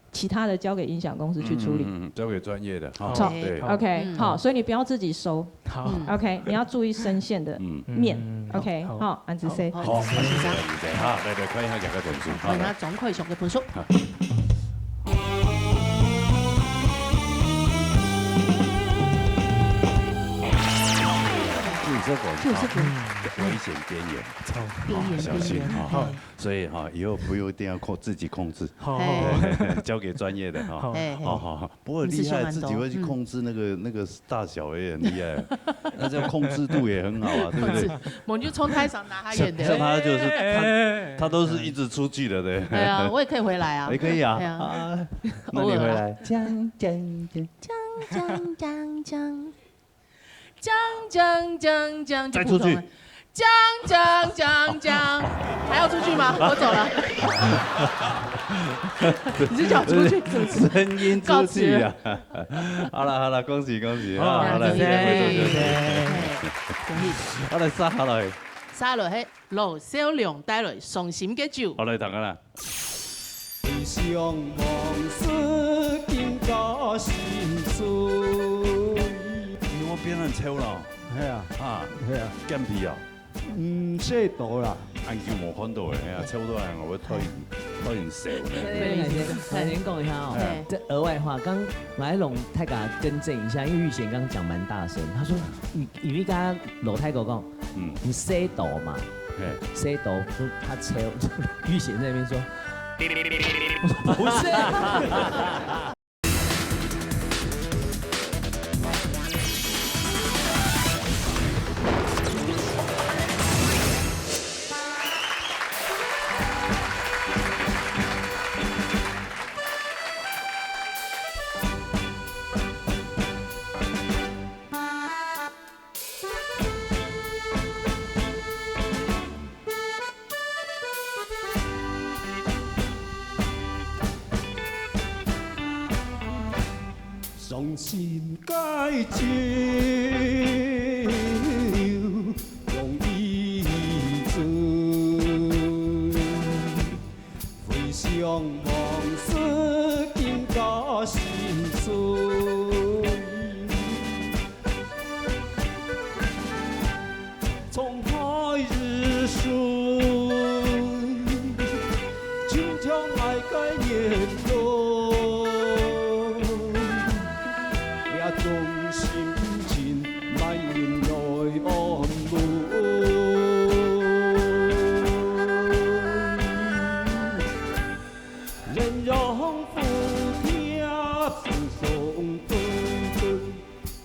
其他的交給音響公司去處理。嗯，交給專業的哈。好對， OK，嗯好，所以你不要自己收。好， OK，你要注意聲線的嗯，面。嗯 OK，好好，恁仔細。好好，謝謝，謝謝哈，來來看一下這個分數哈。看下總開上个分數。你這個九十分，危險邊緣，好，邊緣小心哈。邊緣。好，所以哈，以後不用一定要控自己控制，好，嘿好，交給專業的哈。好，嘿，好好好，不過厲害，自己會去控制那個那個大小也很厲害，那這樣控制度也很好啊，對不對？我就從台上拿他遠點。像他就是他他都是一直出去的，對。對啊，我也可以回來啊。也可以啊對啊啊，那你回來，鏘鏘鏘，锵锵锵锵，锵锵锵锵，再出去，锵锵锵锵，還要出去嗎？我走了。你是叫我出去是不是？聲音出去啊！好了好了，恭喜恭喜啊！好了，恭喜恭喜恭喜恭喜！恭喜！好來，續下來，續落去，羅少良帶來傷心个酒。好來，大家啦。回想往事，更加心碎。你我變很臭了係啊，啊，係啊，健脾啊！毋使多啦。恁久無看到了，哎呀，臭到人，我會討厭討厭笑呢。對，先先講一下哦對，這額外話，剛來龍大家更正一下，因為玉賢剛剛講蠻大聲，他說你因為剛剛羅大哥講，嗯，你塞斗嘛，嘿，塞斗，就他抽，玉賢在那邊說，我說不是啊。伤心个酒，容易醉。回想往事，更加心碎。 沧海似水，就像愛个眼泪，这种心情，哪人来安慰？人生苦短，不送不分。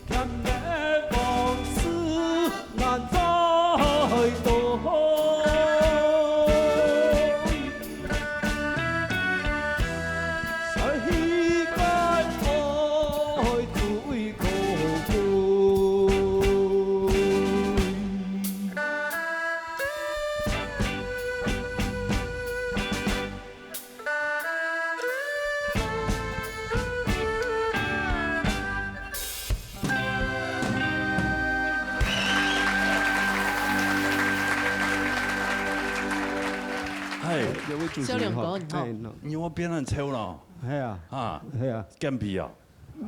甜的往事难再倒。世间爱最可贵。 嗨，這位主持人小龍哥，你好。哎，那你我變很臭了係啊，啊，係啊，健脾啊，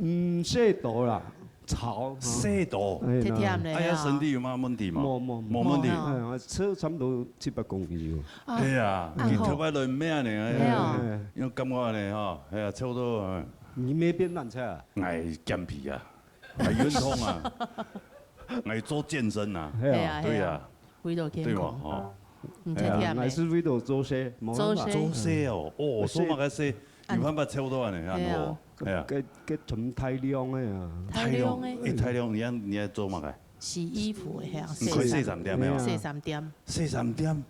毋使多啦，吵。塞到，哎，甜甜的哎呀，身體有麼問題嗎？無無無問題。無啊哎呀，瘦差不多七八公斤有。哎呀，啊你頭擺來咩呢？係啊哎，因為感覺呢吼，哎呀，差不多，你沒變爛菜啊？哎，健脾啊，哎，有點痛啊，哎，做健身啊，係啊，係啊對啊，為了健對嘛，康，吼，嗯，甜甜的還。是為了做事，無辦法。做事做事哦，哦，做麼个事？有辦法差不多呢，係啊哦，哎呀，該該全大量个啊。大量的一大量，你愛你愛做麼个？洗衣服个，嘿啊，洗衫，洗衫店个啊。洗衫店。洗衫店。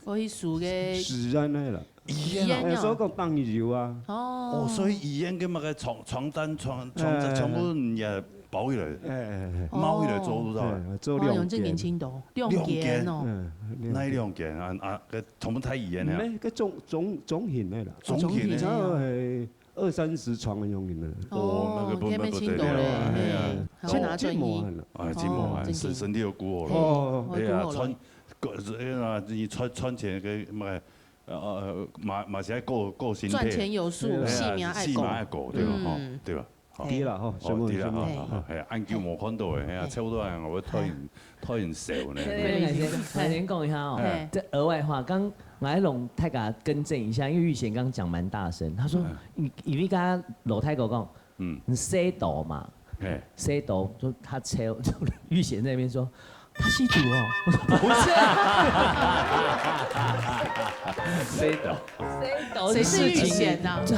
我去洗个。是安尼啦。醫院啊。醫院啊。哎，所以講當然有啊。哦。哦，所以醫院个那個床，床單、床，床，哎，哎，哎。全部也包起來，哎，哎，哎。包起來做得到啊。哎，做兩間。哇，用正經程度，兩間哦。兩間。嗯，兩間。哪兩間啊？啊，該全部在醫院啊？沒，該中，中，中型个啦。中型个。中型个哦。差不多，哎，二三十床个樣型个。哦，那個不，那不得了啊，那邊程度嘞，哎呀。嘿，還會拿轉醫。這無，這無限啦。哎，這無限，哦，正經。身，身體要顧好了。哦。哎呀，要顧好了。穿， 個，這个啊，你賺，賺錢个，嘛，呃，嘛，嘛是愛顧，顧身體。賺錢有數，哎呀，性命愛顧。性命愛顧，對吧？嗯。吼，對吧？吼。對啦，吼，哦，對啦，吼，嘿。吼，嘿，恁久無看到誒，嘿啊，嘿。差不多啊，𠊎討厭，嘿。討厭笑呢。對，對，對，先，先講一下哦，嘿。這額外話，剛來龍大家更正一下，因為玉賢剛剛講蠻大聲，他說，嗯。你，你跟他老太公講， 嗯。你洗肚嘛？嘿。洗肚，就他抽，就玉賢在那邊說，他吸毒哦。我說不是啊。洗肚。洗肚是事情，誰是玉賢啊？這，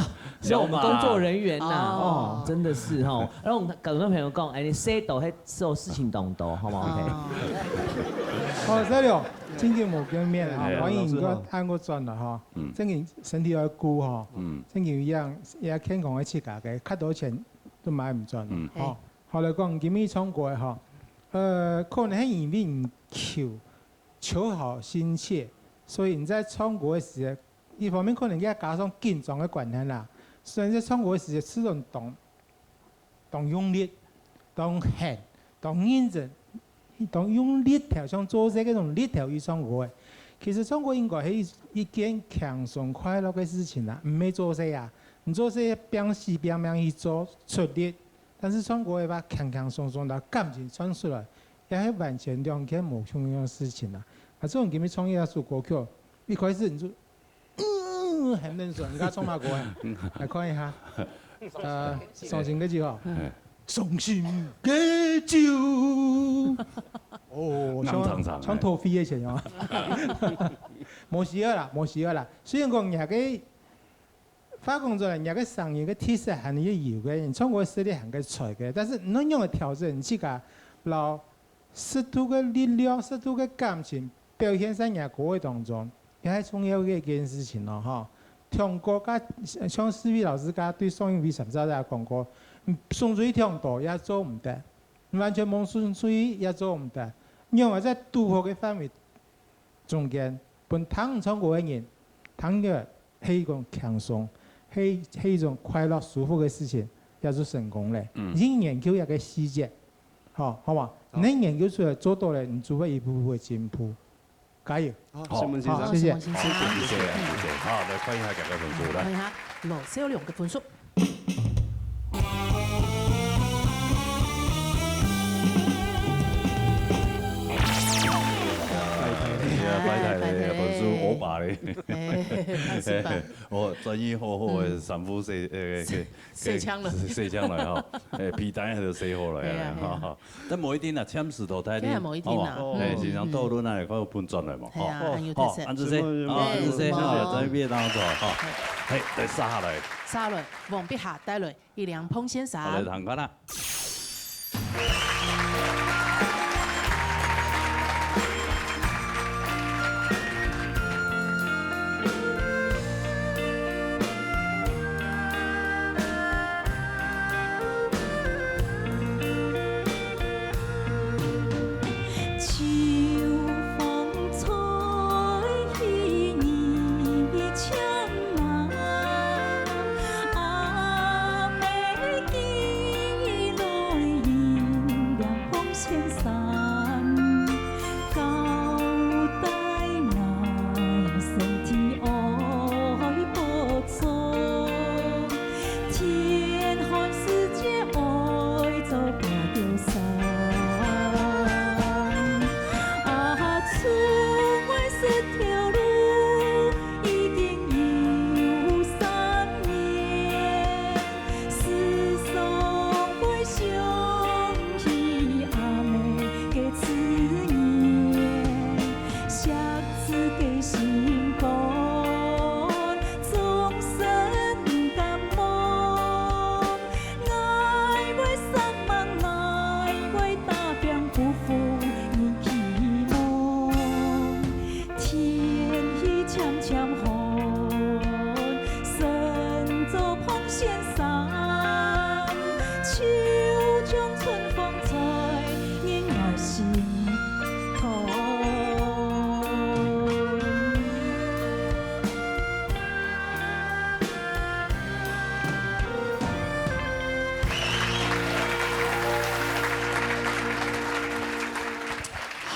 是我們工作人員吶，小馬。哦。哦，真的是哦。然後我們跟很多朋友講，哎，你洗肚，還做事情當多，好嗎？OK。哦。好，再聊，真久無見面了，哎呀，歡迎你過，老師好。按過轉了哈。嗯。真緊身體要顧哈。嗯。真緊一樣，也健康个自家个，較多錢 都買毋轉。嗯。吼，好來講，今日唱歌个吼，呃，可能係因為你求，求好心切，所以你在唱歌个時節，一方面可能也加上緊張个關係啦，所以你在唱歌个時節，始終當，當用力，當狠，當認真，當用力頭，像做事該種力頭去唱歌个。其實唱歌應該係一，一件輕鬆快樂个事情啦，毋係做事啊。你做事拚死拚命去做，出力， 但是唱歌个話，輕輕鬆鬆，摎感情唱出來，也係完全兩件無共樣个事情啊。啊，這種今日唱一首歌曲，一開始你就，嗯，很認真，你看唱麼歌啊？來看一下，呃，傷心个酒吼，嘿。傷心个酒。哦，唱，唱唱唱，唱土匪个錢哦。無需要啦，無需要啦。雖然講若个 話講出來，若个聲音个特色還係有个，你唱歌實力還係在个，但是你愛仰般調整你自家，摎適度个力量、適度个感情表現在若歌个當中，也係重要个一件事情咯，吼。唱歌甲，像思維老師甲對上一位參賽者講過，嗯，順序忒多也做毋得，完全無順序也做毋得，仰般在堵好个範圍 中間，分聽唱歌个人，聽个係一種輕鬆，係，係一種快樂、舒服个事情，也就成功了。嗯。你研究一個細節，吼，好無？好。你研究出來做到了，你就會一步步个進步。加油！好，好，承蒙先生。好，謝謝。承蒙先生。好，謝謝，謝謝。好，來看一下大家分數，來。看一下羅少龍个分數。 哎呀，拜託咧，哎，拜託咧。本身我爸咧。哎，是吧？我專業好好个衫褲洗，呃，洗，洗淨了。洗淨了吼，哎，被單還都洗好了，哎呀，哎呀。哈哈。但無一定啊，簽字頭代理，這也無一定啊。好無？嗯，哎，先生討論啊，嗯。看有分轉來無？哎呀，吼。還有特色。吼，恁仔細，嗯，哦，恁仔細，嗯，好，在這邊當中，吼。嘿，再殺下來。殺落，王碧霞帶來 一領膨線衫。好，來，聽看啦。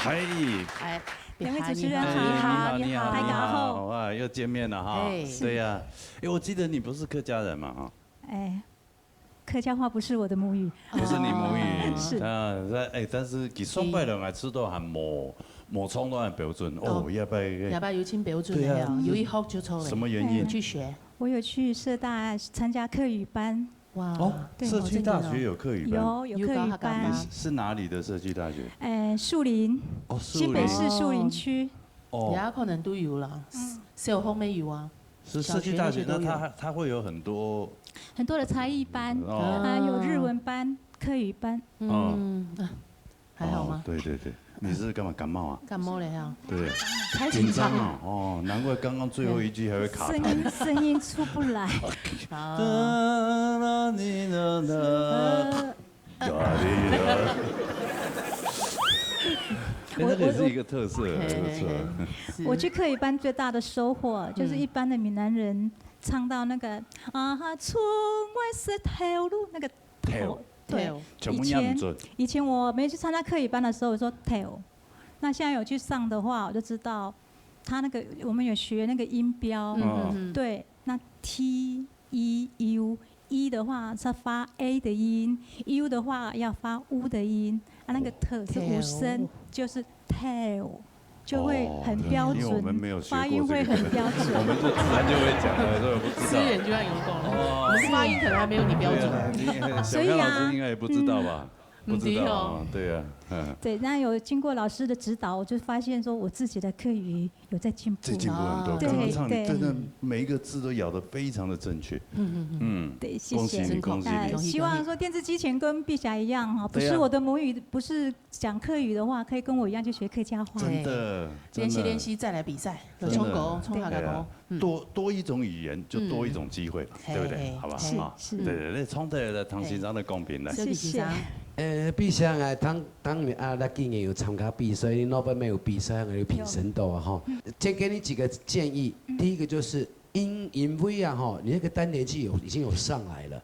哎，哎，两位主持人好，你好，你好，你好，大家好。哇，又见面了哈。哎。对呀，哎，我记得你不是客家人嘛，哈。哎，客家话不是我的母语。不是你母语，哦。是。啊，那，哎，但是佢上擺人来吃到还冇，冇唱到很标准。哦，哦。要不要，要不要有请标准的呀？对呀。有一学就错了。什么原因？哎。去学。我有去社大参加客语班。 哇，哦，对。社区大学有客语班。有，有客语班。有教客家话。你是，是哪里的社区大学？呃，树林，哦，树林。新北市树林区。哦。也可能都有啦，嗯。小学没有啊，是社区大学，小学那些都有。那它，它会有很多很多的才艺班，哦。啊，有日文班、客语班。嗯，啊，还好吗？哦，对，对，对，你是干嘛，感冒啊？感冒了呀。对，开始紧张啊，哦，难怪刚刚最后一句还会卡痰。声音，声音出不来。啊。哒啦啦啦啦。呃。哎，那个也是一个特色，还不错。嘿，嘿，嘿，是。我去客语班最大的收获，就是一般的闽南人唱到那个，嗯。啊哈，出外是头路，那个头。头。对，头。全部念不准。以前，以前我没去参加客语班的时候，我说头。那现在有去上的话，我就知道，他那个，我们有学那个音标。嗯，嗯，嗯。对，那 T、E、U，E的话是发A的音，U的话要发U的音，啊，那个特是无声，头。就是头，就会很标准，哦，因为我们没有学过这个，发音会很标准。我们就自然就会讲了，所以我不知道。思源就要有讲了，哦。我们发音可能还没有你标准。对啊，你小刚老师应该也不知道吧？所以啊，嗯。不知道啊，嗯，对啊，嗯。对，那有经过老师的指导，我就发现说我自己的客语 有在进步。在进步很多。哦。刚刚唱，对，对。真的每一个字都咬得非常的正确。嗯，嗯，嗯。嗯，对，谢谢。恭喜你，恭喜你。呃，希望说电视机前跟碧霞一样哈，不是我的母语，对啊。不是讲客语的话，可以跟我一样去学客家话。真的，对。真的。练习，练习，再来比赛，有冲口，真的。冲好个口。对啊。嗯。多，多一种语言，就多一种机会嘛，嗯。对不对？嘿，嘿，好不好？嘿。啊，是，是。对，对，那冲的，唐先生的公平来。谢谢。谢谢。呃，碧霞啊，当 当然啊，那今年有参加比赛，你老板没有比赛，还有评审到啊，哈。嗯。先给你几个建议。嗯。第一个就是因，因为啊，哈，你那个丹田气有，已经有上来了，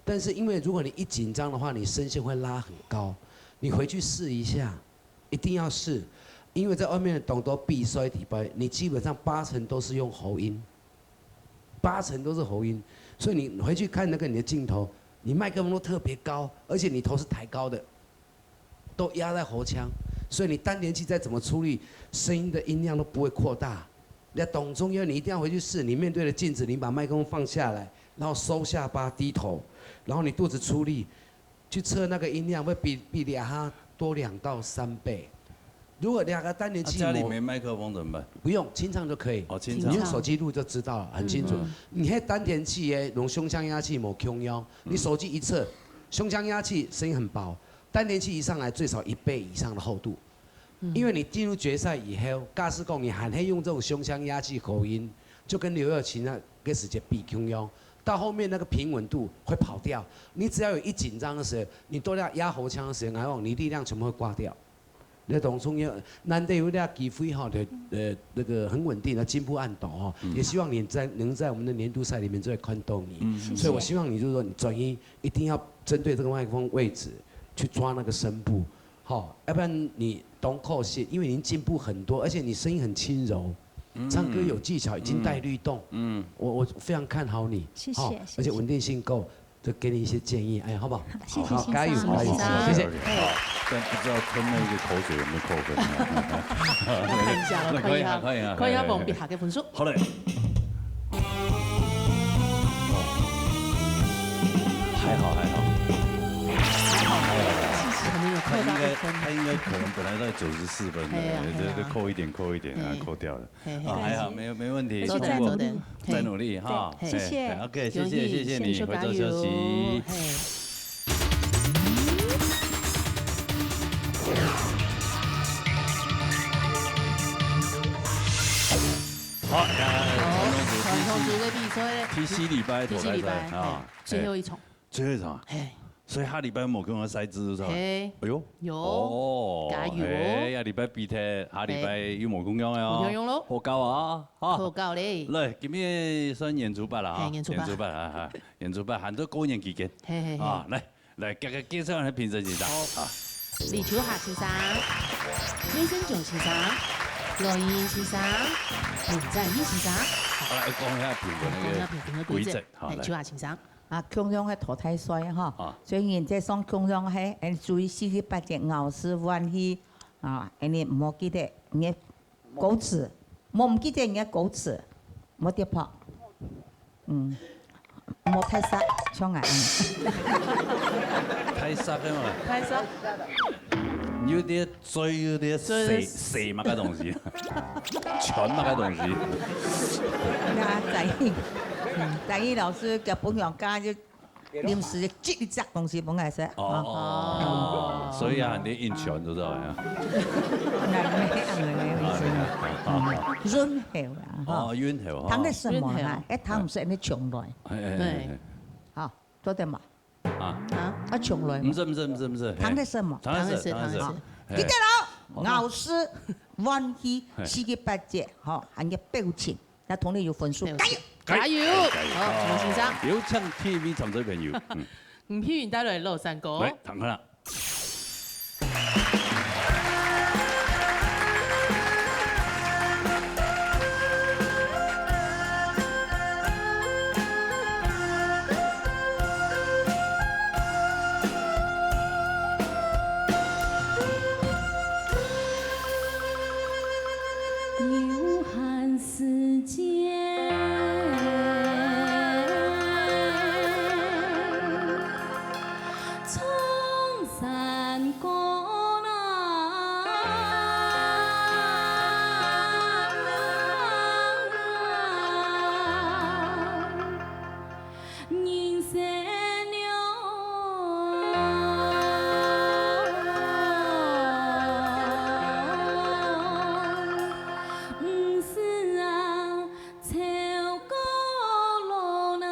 但是因为如果你一紧张的话，你声线会拉很高。你回去试一下，一定要试，因为在外面的懂得比赛底背，你基本上八成都是用喉音。 八成都是喉音，所以你回去看那个你的镜头，你麦克风都特别高，而且你头是抬高的，都压在喉腔，所以你丹田气再怎么出力，声音的音量都不会扩大。那董中央你一定要回去试，你面对着镜子，你把麦克风放下来，然后收下巴低头，然后你肚子出力， 去测那个音量，会比，比两哈多两到三倍。如果两个丹田气啊，家里没麦克风怎么办？不用，清唱就可以。哦，清唱。你用手机录就知道了，很清楚。嗯，嗯。你那丹田气耶，用胸腔压气没共样。嗯。你手机一测，胸腔压气声音很薄，丹田气一上来最少一倍以上的厚度。 嗯。因为你进入决赛以后，假使讲你还是用这种胸腔压气喉音，就跟刘若琴那个时节比共样，到后面那个平稳度会跑掉。你只要有一紧张的时候，你都要压喉腔的时候，然后你力量全部会挂掉。那种中间难得有那机会哈，对，呃，那个很稳定的进步按斗哈，嗯。也希望你在，能在我们的年度赛里面再看到你。嗯，嗯。所以我希望你就是说，你专一一定要针对这个麦克风位置去抓那个声部。 好，要不然你don't call shit，因为你已经进步很多，而且你声音很轻柔，嗯。唱歌有技巧，已经带律动。嗯。我，我非常看好你，谢谢，好，谢谢。而且稳定性够，就给你一些建议，哎，好不好？谢谢先生，好，加油，加油，谢谢。谢谢。好，但不知道吞那个口水有没有扣分。我看一下，我看一下，那可以啊，可以啊，看一下，哎，哎，哎。旁边下个分数。好嘞。哦，还好，还好。还好，还好。其实可能有扣到一分。他应该，他应该可能本来在九十四分的，哎呀，对，哎呀。对，扣一点，扣一点，啊，哎。扣掉了。嘿，嘿，啊，还好，嘿。没有，没问题，再努力，通过。再努力。再努力哈。对，嘿。谢谢。哎，OK，谢谢，恭喜，谢谢你，先说加油。回头休息。嘿。 好，呃，传统组，传统组的比赛，第四礼拜，第四礼拜，第四礼拜，啊，嘿，最后一场。嘿，最后一场啊？嘿。所以下礼拜有共样个赛制，是吧？嘿。哎哟。有。哦，加油哦。哎呀，礼拜比赛，下礼拜有共样个哦。嘿。有共样咯。好搞啊，哈。好搞嘞。来，今日算演出吧啦，哈。嘿，演出吧。演出吧，哈，哈，演出吧，喊做过年期间。嘿，嘿，嘿。啊，来。 来，介，介，介绍下评审先生。好。啊。李秋霞先生。魏生炯先生、羅英先生、林展義先生。好，來講一下評分那個規則，好，來。秋雅先生。啊，共樣个淘汰賽哈，啊。所以你這上共樣个，哎，注意四十八節咬字換氣啊，哎，你莫記得你个歌詞，莫毋記得你个歌詞，莫跌破。 嗯，莫太煞，像𠊎恁樣。太煞个嘛。太煞。有點水，有點水，水，水麼个東西？全麼个東西？那展翼，嗯，展翼老師个朋友，剛剛就臨時寄一隻東西分𠊎食。哦，哦，所以啊，你應全都知道呀。那沒有，沒有意思。啊，對啊，好，好，好。嗯，潤喉啦，哈。哦，潤喉，哈。糖个什麼啦？潤喉。哎，糖毋係恁樣衝來。 哎，哎，哎，哎。好，做得嘛？啊。啊？啊，衝來嘛。毋係，毋係，毋係，毋係，糖个色嘛。糖个色，糖个色，糖个色。嘿。記得咯，咬字、換氣、嘿。四十八節，吼，還有表情，那同你有分數。表情。加油！加油！加油！好，陳先生。有請T V參賽朋友。嗯。吳秀雲帶來老山歌。來，聽看啦。 有限時间，唱山歌啦。 人生了，毋是啊，走过路啦。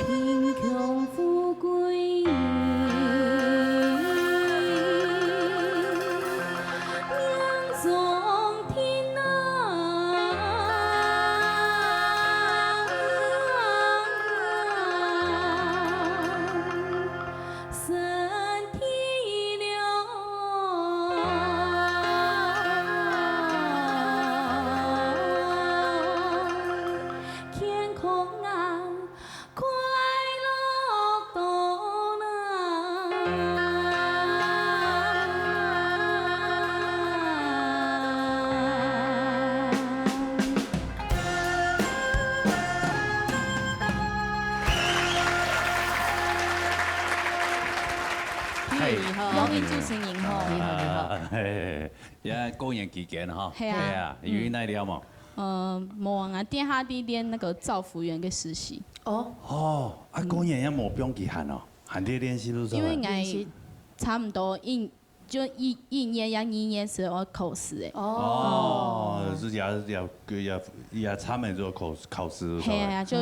贫穷富贵人，两相听啊。 身体了，健康啊，快乐多啦。 你好，你好。两位主持人好。你好，你好。啊，嘿，嘿，嘿。也过年期间哈。系啊。系啊，有哪料无？呃，无啊，我底下在练那个照服员个实习。哦。哦，啊，过年也无放假闲哦，还在练习路上啊。因为我差不多一 就一，一年呀，二年時候考試誒。哦，是也，也，也，也差不多考，考試的時候。係啊，就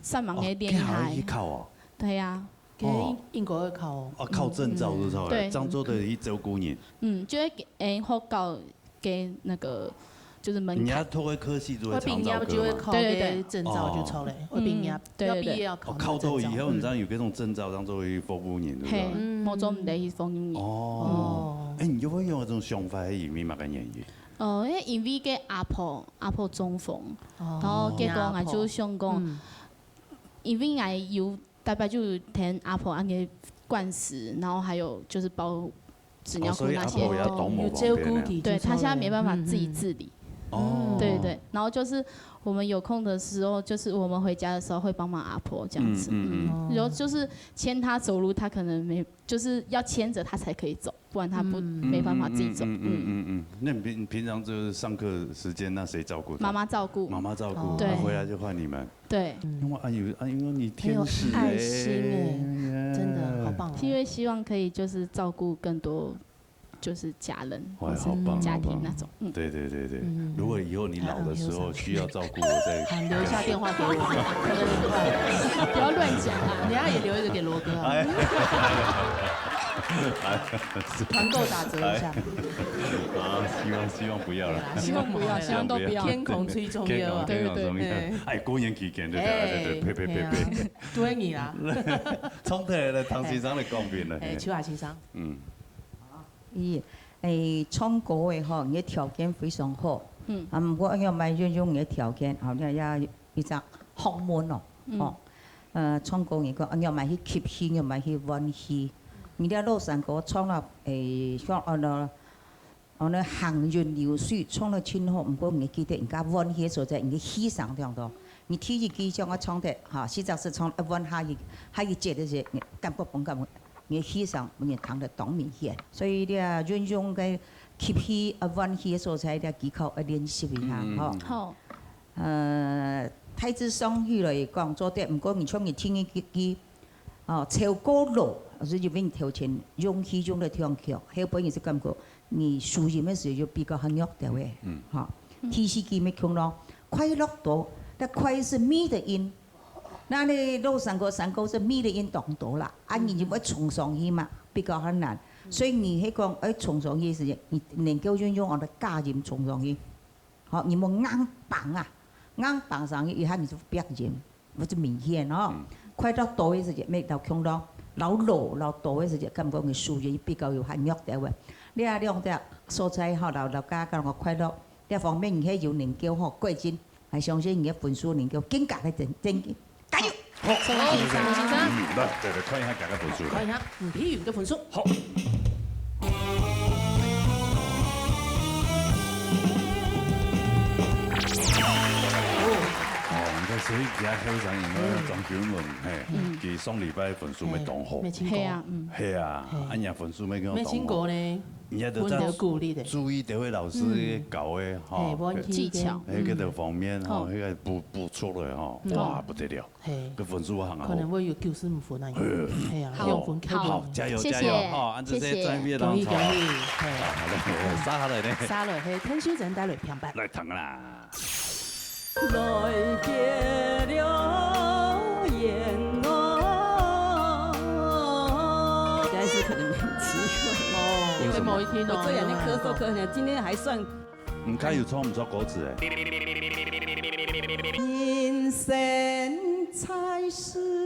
上網个練習。哦，還好去考哦。對啊。哦。英國會考哦。哦，考證照是不是？嗯，對。漳州的一周姑娘。嗯，就係，誒，學校个那個，就是門檻。你要透過科系就會長照科嘛。我畢業就會考个證照就出來，對對對。我畢業，嗯，對對對。要畢業要考那個證照。哦，考到以後，你知道有這種證照，漳州會服務人，對不對？嘿，嗯。漳州毋得去服務人。哦。哦。哎，你就會有這種想法，係因為麼个原因？哦，因為，因為个阿婆，阿婆中風，哦。然後結果𠊎就想講，嗯。因為𠊎有大概就聽阿婆恁个灌食，然後還有就是包紙尿褲那些。哦，所以阿婆也當無方便啊。有照顧佢就出來。對，她現在沒辦法自己自理。嗯。哦。對對對，然後就是我們有空的時候，就是我們回家的時候會幫忙阿婆這樣子。嗯，嗯，嗯。嗯。然後就是牽她走路，她可能沒，就是要牽著她才可以走，不然她不，嗯。沒辦法自己走。嗯，嗯，嗯，嗯，嗯。那你平，平常就是上課時間，那誰照顧她？媽媽照顧。媽媽照顧，哦。對。那回來就換你們。 對。嗯。因為，哎喲，哎喲，你天使欸。很有愛心欸，哎呀。真的好棒哦。因為希望可以就是照顧更多就是家人，哇，或是好棒，家庭那种。好棒。嗯。对，对，对，对。嗯。如果以后你老的时候需要照顾，我再好，留下电话给我。不要乱讲啊。等一下也留一个给罗哥啊。哎。团购打折一下。哎。啊，希望，希望不要了。对啦，希望不要，希望都不要。天公最重要啊。天公，天公最重要。对，对，对。哎，过年期间，对，对，对，对，哎，呸，呸，呸，呸。嘿啊。对你啦。创作的唐先生来讲评了，哎，嘿。秋华先生。嗯。 伊，誒，唱歌个吼，你个條件非常好。嗯。啊，毋過恁樣嘛運用你个條件，吼，你也一隻學問咯，嗯。吼。呃，唱歌你講，恁樣嘛去吸氣，恁樣嘛去換氣。你這老山歌唱了，誒，像安到，安到行雲流水，唱了真好，毋過你記得人家換氣个所在，你个氣聲聽到。你第一句像我唱的，哈，四隻字唱，一換下一，下一節个時，你感覺崩感覺 你个氣聲分人聽得當明顯。所以你啊，運用个吸氣啊、換氣个所在，你啊，技巧愛練習一下，嗯，吼。嗯。好。呃，大致上去來講，做得，毋過你像你聽一句，句，哦，超過老，所以就變頭前用氣用得忒強，後背你就感覺你輸音个時候就比較較弱點个，嗯。吼。嗯。第四句乜共樣咯，快樂多，但快是咪的音， 該你老山歌，山歌係咪的音當多啦，啊，你就愛衝上去嘛，比較較難。所以你係講愛衝上去个時節，你能夠運用安到假音衝上去。好，你莫硬挷啊，硬挷上去，一下你就變音，毋就明顯哦。嗯。快樂多个時節，乜老強咯，老老老多个時節，感覺你輸音比較有較弱點个。你啊，兩隻所在吼，老老家講个快樂，這方面你係有能夠吼，改進。 還相信你个分數能夠更加个增，增加，加油！好，宋先生。嗯，來，再來看一下大家分數。看一下吳佩雲个分數。好。哦，你看，所以其他後生人呢，嗯。張君文，嘿，嗯。佢上禮拜分數乜當好。嘿，沒聽過。係啊，嗯。係啊，嘿。恁樣分數乜當好。沒聽過呢。 你也得再分得鼓勵的。注意這位老師教的，嗯。吼，嘿，換氣技巧。嘿，這个方面，吼，嗯。那個補，補出來，吼，嗯。哇，不得了。嘿。這分數很好。可能會有九十五分啊。嘿。嘿啊，好。兩分扣分。好，加油，謝謝，加油，吼，按這些謝謝。專業的浪潮。恭喜，恭喜，嘿。好，好嘞，殺下來呢。殺了，嘿，天修正帶來平板。來，聽啦。 來結了緣哦。但是可能沒機會。哦，有什麼？有某一天哦。我這兩天咳嗽咳很，今天還算。你看有唱不出歌詞哎。人生在世。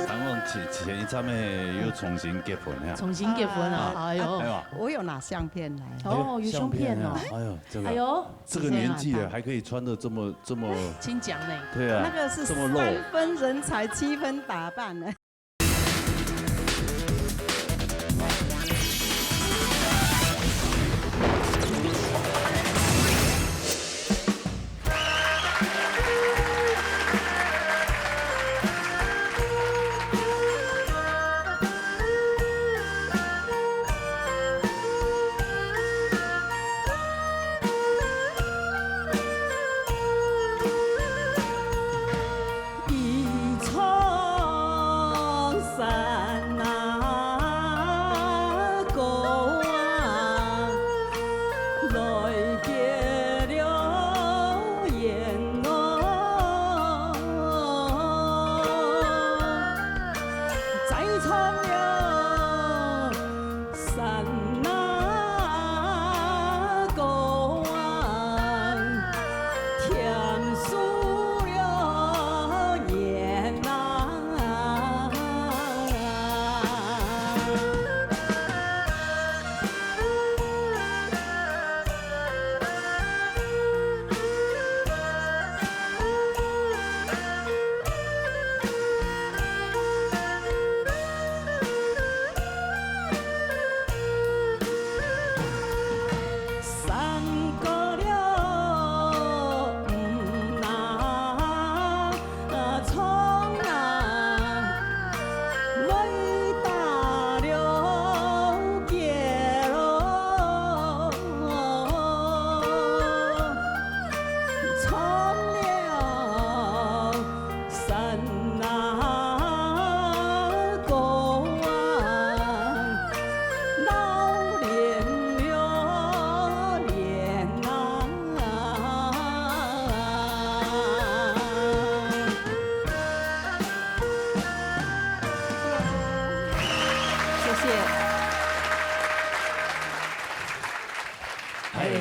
然後前，前一站呢，又重新結婚呀。重新結婚啊，哎呦。哎呦。我有拿相片來。哦，有相片哦。相片啊，哎呦，這個。哎呦。 這個年紀了，還可以穿得這麼，這麼，清涼呢。對啊，那個是這麼露。三分人才，七分打扮呢。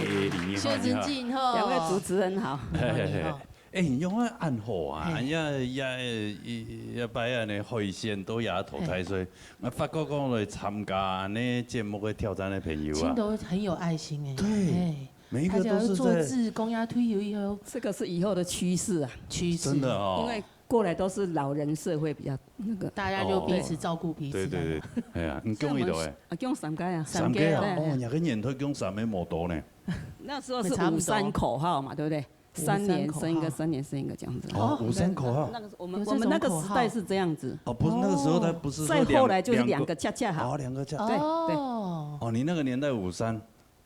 林奕秀珍姐吼。兩位主持人好。嘿嘿嘿。哎，你用个恁好啊，嘿。也也也也擺恁呢海鮮都也投胎，嘿。所以我發覺講來參加恁呢節目个挑戰个朋友啊，真的很有愛心哎。對，哎，每一個都是在大家要做志工呀，退休以後，這個是以後的趨勢啊。趨勢。真的哦。因為過來都是老人社會比較那個。大家就彼此照顧彼此。哦。對對對，哎呀，你所以我們供幾多哎？啊，供三個啊。三個啊，對。哦，兩個年頭供三個無多呢。那時候是五三口號嘛，對不對？三年生一個，五三口號。三年生一個這樣子。哦，五三口號。那個我們，有這種口號。我們那個時代是這樣子。哦，不是，那個時候他不是說兩，再後來就是兩個恰恰好。兩個，哦，兩個恰。對，對。哦。哦，你那個年代五三，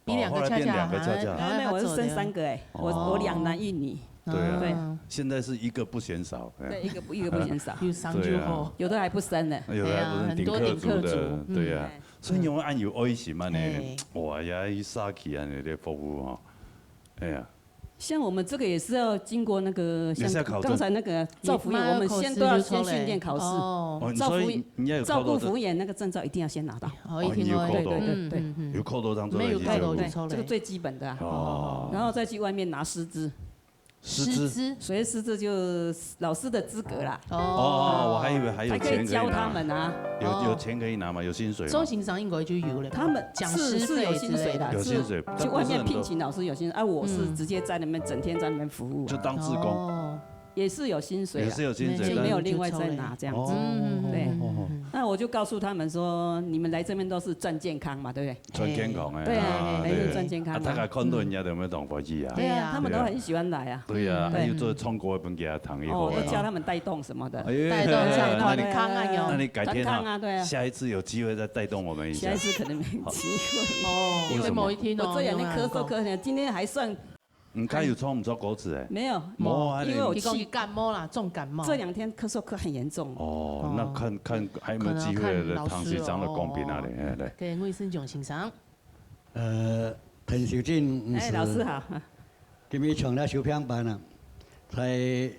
你兩個恰恰好，哦，後來變兩個恰恰好。沒有，沒有，我是生三個哎，我，哦。我兩男一女。對啊，對。現在是一個不嫌少，哎。對，一個不，一個不嫌少。有生就好。對啊。有的還不生呢。有的還不生，哎呀，很多頂客族的，頂客族，對啊。嗯。所以你有恁有愛心啊，呢，哎。哇，也去社區恁呢个服務吼。哎呀。 像我們這個也是要經過那個，也是要考證。像剛才那個照服員，我們先都要先訓練考試。哦，你說你也有考到這？照服員，照顧服務員那個證照一定要先拿到。哦，一定要。哦，你有考到。對，對，對，對。嗯，嗯，嗯。有考到這樣做的。沒有考到就出來。對，這個最基本的啊。哦。然後再去外面拿師資。師資？師資。所謂師資就是老師的資格啦。哦。哦，我還以為還有錢可以拿。才可以教他們啊。有，有錢可以拿嗎？有薪水嗎？中型上應該就有了吧？他們是，講師費之類的。是有薪水的，有薪水，是去外面聘請老師有薪水，但不是很多。啊，我是直接在那邊，嗯。整天在那邊服務啊。就當志工。哦。也是有薪水啦，也是有薪水，就沒有另外再拿這樣子。哦，對。哦，哦，哦。那我就告訴他們說，你們來這邊都是賺健康嘛，對不對？賺健康的，對啊，啊，來這邊賺健康嘛。對。啊，大家看到人家都有沒有當歡喜啊？對啊，對啊。他們都很喜歡來啊。對啊，嗯。啊，又做唱歌分給他聽，以後啊。哦，都教他們帶動什麼的。哎呀，帶動一下團康啊，有。那你改天啊，團康啊，對啊。下一次有機會再帶動我們一下。下一次可能沒機會。哦，為什麼？因為某一天哦，我這兩天咳嗽咳很，今天還算。你看有唱不出歌詞哎？沒有，無啊，因為我去，你講你感冒啦，重感冒。這兩天咳嗽咳很嚴重。哦，那看，看還有沒有機會來聽先生的公平啊？可能看老師哦。來，來。OK，魏勝炯先生。 呃，陳秀珍女士，哎，老師好。今日唱了收聽班啊，在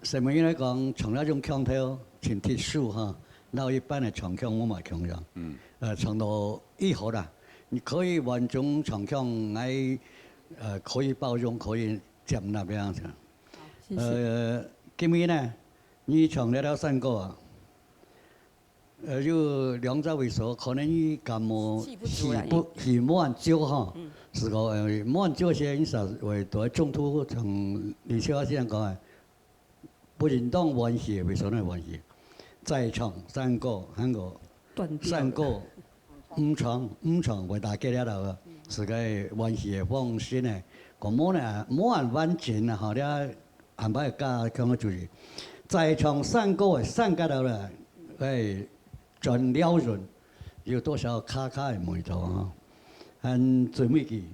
什麼應該講，唱了種腔調，真特殊哈，摎一般的唱腔無麼共樣。嗯。呃，唱到以後啦，你可以完全唱腔來，呃，可以包容，可以接納這樣子。好，謝謝。呃，今日呢，你唱了了山歌啊， 呃，有兩隻位所，可能佢感冒，氣不足啦，氣不，氣滿足吼。嗯。是講，呃，滿足些，因此會在中途像李小姐講个，不應當歡喜个位所呢歡喜。再唱山歌，還過斷掉了。山歌，毋唱，毋唱會打結了啦，是个歡喜个放心个。講無呢，無恁完整啊，吼，你 安排个加強个主意。再唱山歌个山歌頭啦，哎，轉了潤，有多少卡卡个味道啊？還最尾句，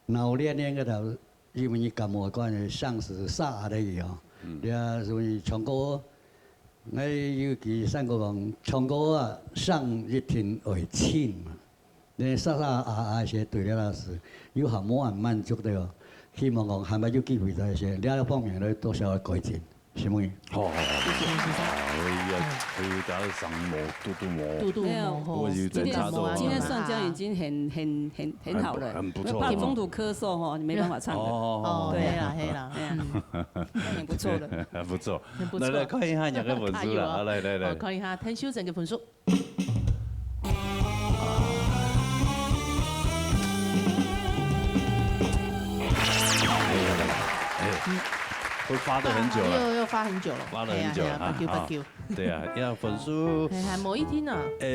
鬧連連个頭，因為你感冒个關係，像是沙啞个哦。嗯。你啊，所以唱歌，哎，有句山歌講，唱歌啊，上一定會清嘛。 你沙沙啞啞些對了老師，有好無恁滿足的哦。希望講還有機會再些，這方面呢多少改進，是無？好，好，好，好。謝謝，謝謝。啊，我也，我也加上毛，嘟嘟毛。嘟嘟毛吼。沒有，我有在查到。今天，今天算這樣已經很，很，很，很好了。很不，很不錯。怕中途咳嗽吼，你沒辦法唱了。哦，哦，哦，對。係啦，係啦，哎呀，嗯。那也不錯了。還不錯。很不錯。來，來，看一下你的分數了。加油哦。好，來，來，來。好，看一下，陳秀珍个分數。 哎，會發得很久了。啊，又，又發很久了。發了很久了，哎呀，哎呀，啊，八九，八九。啊，對啊，要分數。哎，還無一定呢。哎，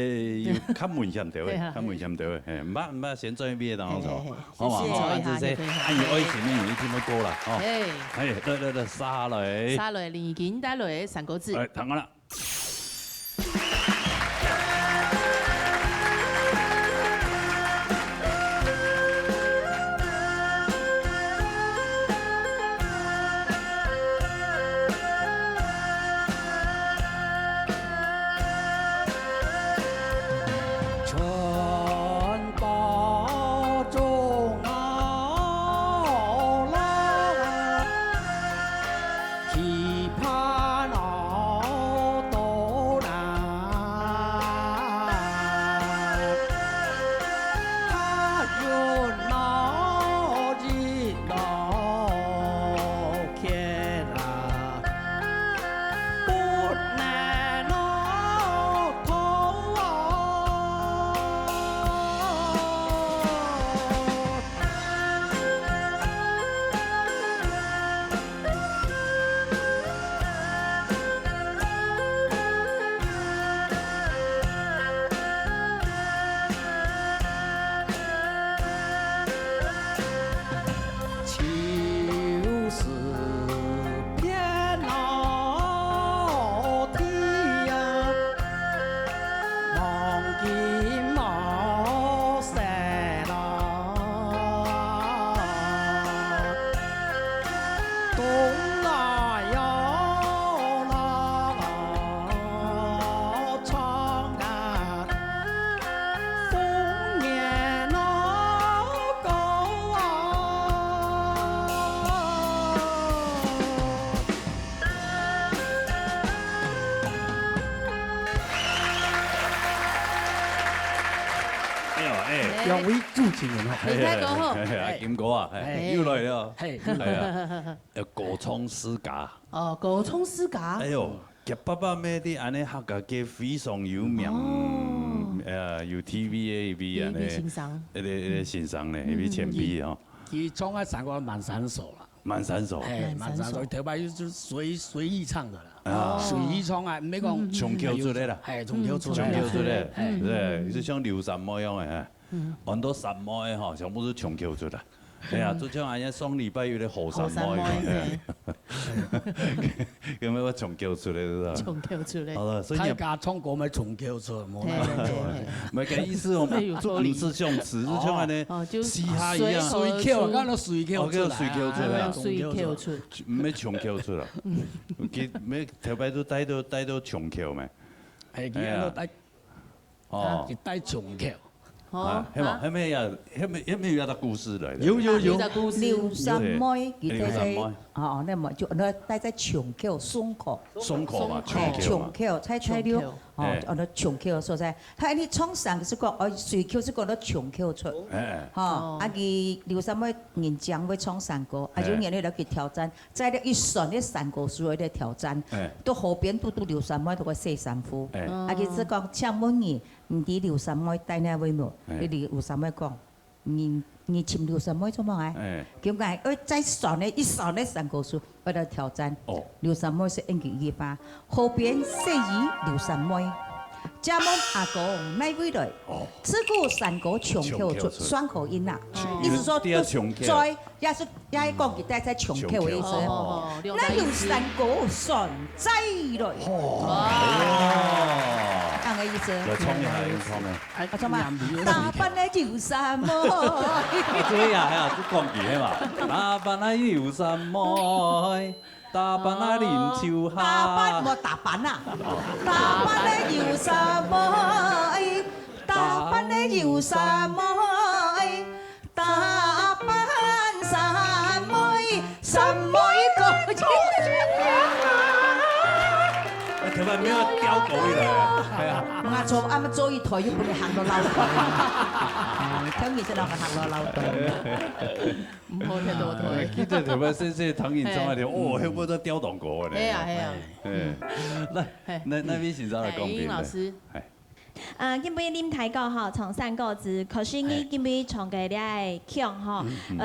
有較危險點位，對啊。較危險點位，嘿，毋怕，毋怕，先轉一邊，然後走。嘿，嘿，嘿。好嘛，謝謝。好，啊，這些，先轉一下。啊，有愛心的，有一定會過啦，吼。哎。哎，來，來，來，沙來。沙來，林義君帶來三個字。哎，聽好了。哎，兩位主持人啊，你太過好。哎，哎，哎，金哥啊，哎，哎。又來了。嘿。哎呀，呃，歌唱世家。哦，歌唱世家。哎喲，佢爸爸乜在恁呢客家界非常有名，哦。呃，有T V A B恁呢，T V先生。一個，一個先生呢，一個前輩哦。佢唱个山歌滿山首啦。滿山首。哎，滿山首。滿山首，頭擺就，就隨，隨意唱的啦。啊。隨意唱啊，毋係講嗯。唱口出來啦。哎，唱口出來啦。唱口出來，哎。對，就像劉三妹樣的，哎。嗯。很多三妹吼，全部都唱口出來。哎呀，嗯。就像人家上禮拜有个後三妹嘛，後三妹，哎。有沒有唱口出來，是吧？唱口出來。好了，所以你大家唱歌乜唱口出，無那麼多。嘿，嘿，嘿。每個意思我們沒有道理。不是像詞，是像恁呢，哦，就嘻哈一樣。隨口，隨口，剛剛隨口出來啊。哦，隨口出來。哎，隨口出。毋係唱口出來。佢，毋係，頭擺都帶到，帶到唱口咩？哎，佢哎呀。都帶，哦。佢帶唱口。哦，啊，係嘛，啊。係咪呀，係咪，係咪有一個故事來的？有，有，有。有一個故事。劉三妹，佢在，劉三妹。哦，那麼就，那帶在唱口，順口。順口嘛，哎，唱口嘛。唱口，在，在劉 吼，哎。安到唱口个所在，佢恁呢唱山歌係講，哦，隨口係講到唱口出。哎。吼，哦。啊，佢劉三妹人講會唱山歌，啊，哎。有人就來去挑戰，在這一選个山歌手个挑戰，哎。到河邊堵堵劉三妹，都會洗衫褲。哎。啊，佢係講，請問你，毋知劉三妹在哪位無？哎。你劉三妹講， 你，你尋劉三妹做麼个？哎。佢講，哎，在選个，一選个山歌手，為了挑戰。哦。劉三妹係應佢一句話，河邊細姨劉三妹，請問阿公哪位來？哦。自古山歌唱口出，唱口出。雙口音啊。哦。意思說，對啊，唱口。在，也係，也係講佢在，在唱口个意思。唱口。哦，哦，哦，那有山歌選在來。哦。哦。恁个意思。來唱一下，唱啊。 哎，啊，怎麼？念你有打扮个劉三妹。啊，這个啊，係啊，這講句係嘛？打扮个劉三妹，打扮个林秋霞。打扮，莫打扮啊！哦。打扮个劉三妹，打扮个劉三妹，打扮三妹，三妹个。哎，頭擺沒有調過來啊。哎呀。 𠊎做，恁樣做一台又分你行到老遠。哎，聽你先讓我行到老遠。毋好聽到台。哎，記得頭擺先生聽人唱个，嘿。哦，後尾都調動過个呢。係啊，係啊。哎，嗯。來，嘿。那，那位先生來講評論。哎，殷老師。哎。呃，今晡日林大哥吼，唱山歌仔，可是你今晡日唱个這个腔吼，嗯，嗯。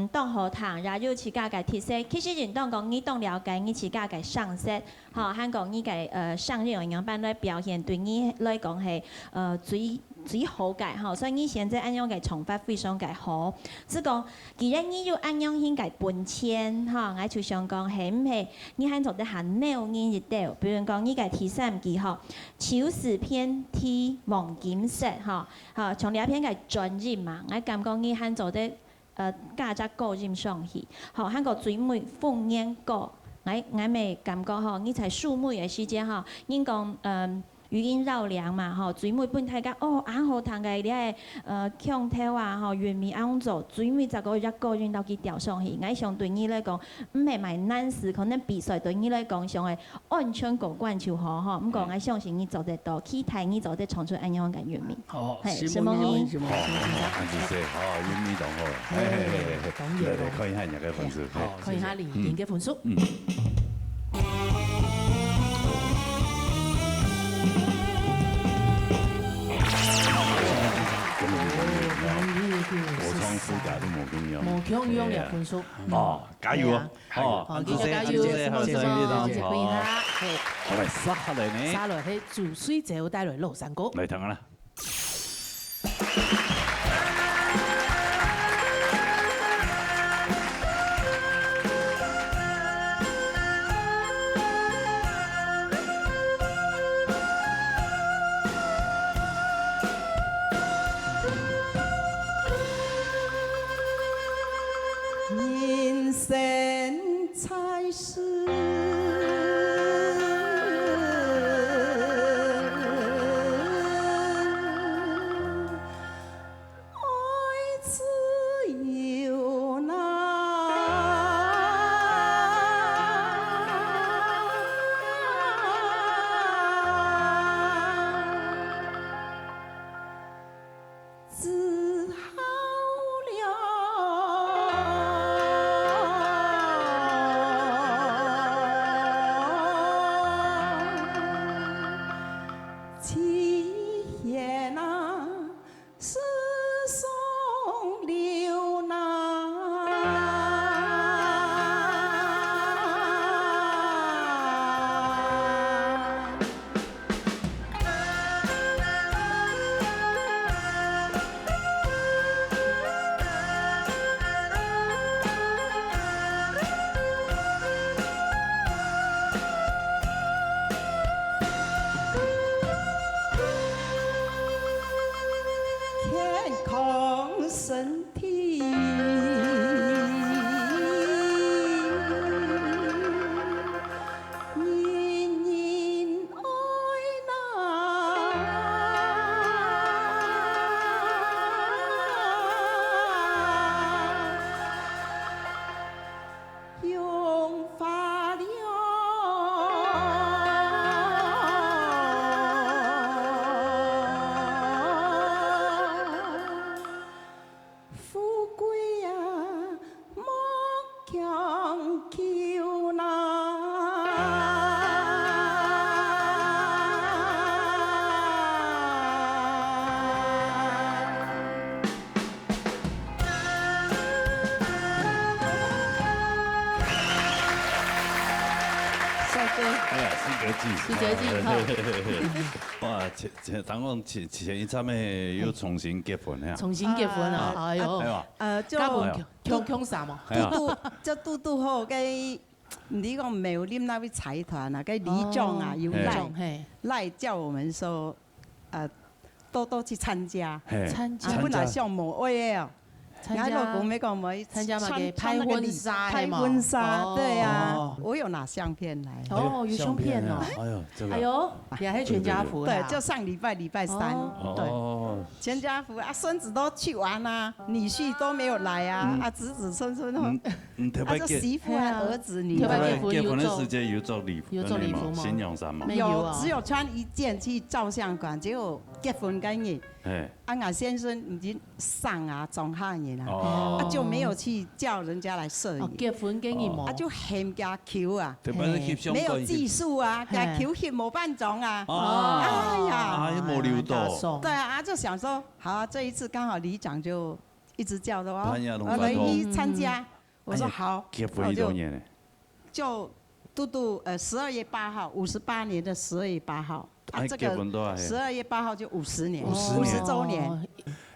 嗯，當好聽，也有自家个特色。其實應當講，你當了解你自家个聲色， 吼，還講你个，呃，聲音愛仰般來表現，對你來講係，呃，最，最好个，吼。所以你現在恁樣个唱法非常个好。係講，既然你有恁樣形个本錢，吼，𠊎就想講，係毋係你還做得還鬧人一兜？比如講，你个第三句，吼，秋水遍地黃金色，吼，吼，像這片个轉音嘛，𠊎感覺你還做得 呃，加隻高音上去。吼，還過最尾鳳雁歌，𠊎，𠊎乜感覺吼，你在收尾个時節吼，人講，嗯，餘音繞樑嘛，吼，最尾分大家，哦，恁好聽个，這个，呃，腔調啊，吼，韻味恁樣做，最尾再過一隻高音落去調上去。𠊎想對你來講，毋係麼个難事，可能比賽對你來講，像係 安全過關就好吼。毋過，哎。𠊎相信你做得到，期待你做得唱出恁樣个韻味。好，係，承蒙你。承蒙你，承蒙你。好，好，恁仔細，好，韻味當好。嘿，嘿，嘿，嘿，嘿。當然啦。來，來，看一下你个分數。好，看一下李婷个分數。嗯。嗯。無共樣，無共樣。無共樣个分數。係啊。哦，加油哦。係啊。哦，好，恁仔細，恁仔細，好，恁仔細，好，恁仔細。嘿。好，來，接下來呢？接下來係朱水洲帶來老山歌。來聽啊啦。人生 在世，好了。七弦啊， 似松柳呐。健康身体，人人爱呐。 荣华了，富贵啊，莫强求呐。 帅哥。哎呀，四格技。四格技，哈。哇，前，前，聽講前，前一站个又重新结婚呀。重新结婚啊，啊，哎哟。哎呀。呃，就加分强，强，强啥嘛？哎呀。嘟嘟，就嘟嘟好，該，你讲苗栗那位财团啊，该里长啊，哦，有赖，里长，嘿。赖叫我们说，呃，多多去参加。嘿。参加。啊，本来想无爱个哦， 參加，𠊎老公也講，我參加嘛，穿，个拍婚纱个嘛。穿那个禮，拍婚纱，哦。對啊，哦。我有拿相片來。哦，有相片哦。相片啊，哎呦，這個。哎呦，也還全家福啦。對，就上禮拜禮拜三，哦。對。哦。全家福啊，孫子都去玩啊，女婿都沒有來啊，嗯。啊，子子孫孫哦，嗯，嗯，特別啊，這媳婦啊，哎呀，兒子女兒。特別結婚有做，結婚的時間有做禮服，有做禮服嗎？新娘衫嗎？沒有啊。有，只有穿一件去照相館，結果結婚該日，嘿。 啊，𠊎先生已經生啊，莊下人啊，哦。啊，就沒有去叫人家來攝影。哦，結婚个人無。啊，就喊人家求啊，特別係翕相，沒有技術啊，嘿。人家求翕無半種啊。哦。哎呀。啊，又無留到。哎呀，對啊，啊，就想說，好啊，這一次剛好里長就一直叫的哦，他也弄不到。我們一參加， 我說：哎呀，「好。」結婚幾多年了？」就，就嘟嘟，呃，十二月八號，五十八年的十二月八號。啊，哎，這個結婚多少年？十二月八號就五十年，五十年。五十週年。哦。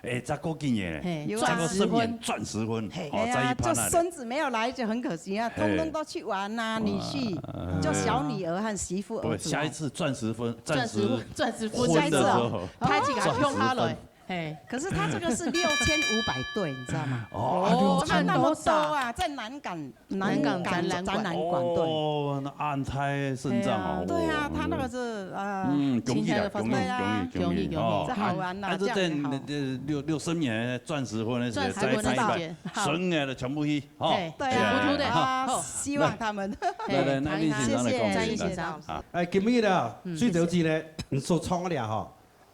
哎，再過幾年了？嘿，有啊。再過十年，鑽石婚。鑽石婚。嘿。哦，哎呀，再一趴那裡。就孫子沒有來就很可惜啊，嘿。通通都去玩啊，哇。女婿，就小女兒和媳婦兒子啊。不，下一次鑽石婚，鑽石，鑽石婚的時候。下一次哦，他自己還用他了。鑽石婚。 嘿。可是他這個是六千五百對，你知道嗎？哦，哦，啊，六千。啊，那麼多啊，在南港，南港展覽館。南港展覽館。哦，那恁大陣仗哦。對啊，他那個是，呃，嗯，恭喜啦，恭喜，對啊，恭喜，恭喜，恭喜。哦。這好玩啦，啊，這樣也好。這，這六，六十年鑽石婚的時候，鑽石婚的時間。再拍一擺，孫仔的全部去，哦。嘿，對啊，全部去的。啊，好。希望他們。來，來，來，那邊先生來講，謝謝，謝謝老師。啊。哎，今日啊，嗯。最早之呢，你所創的哈，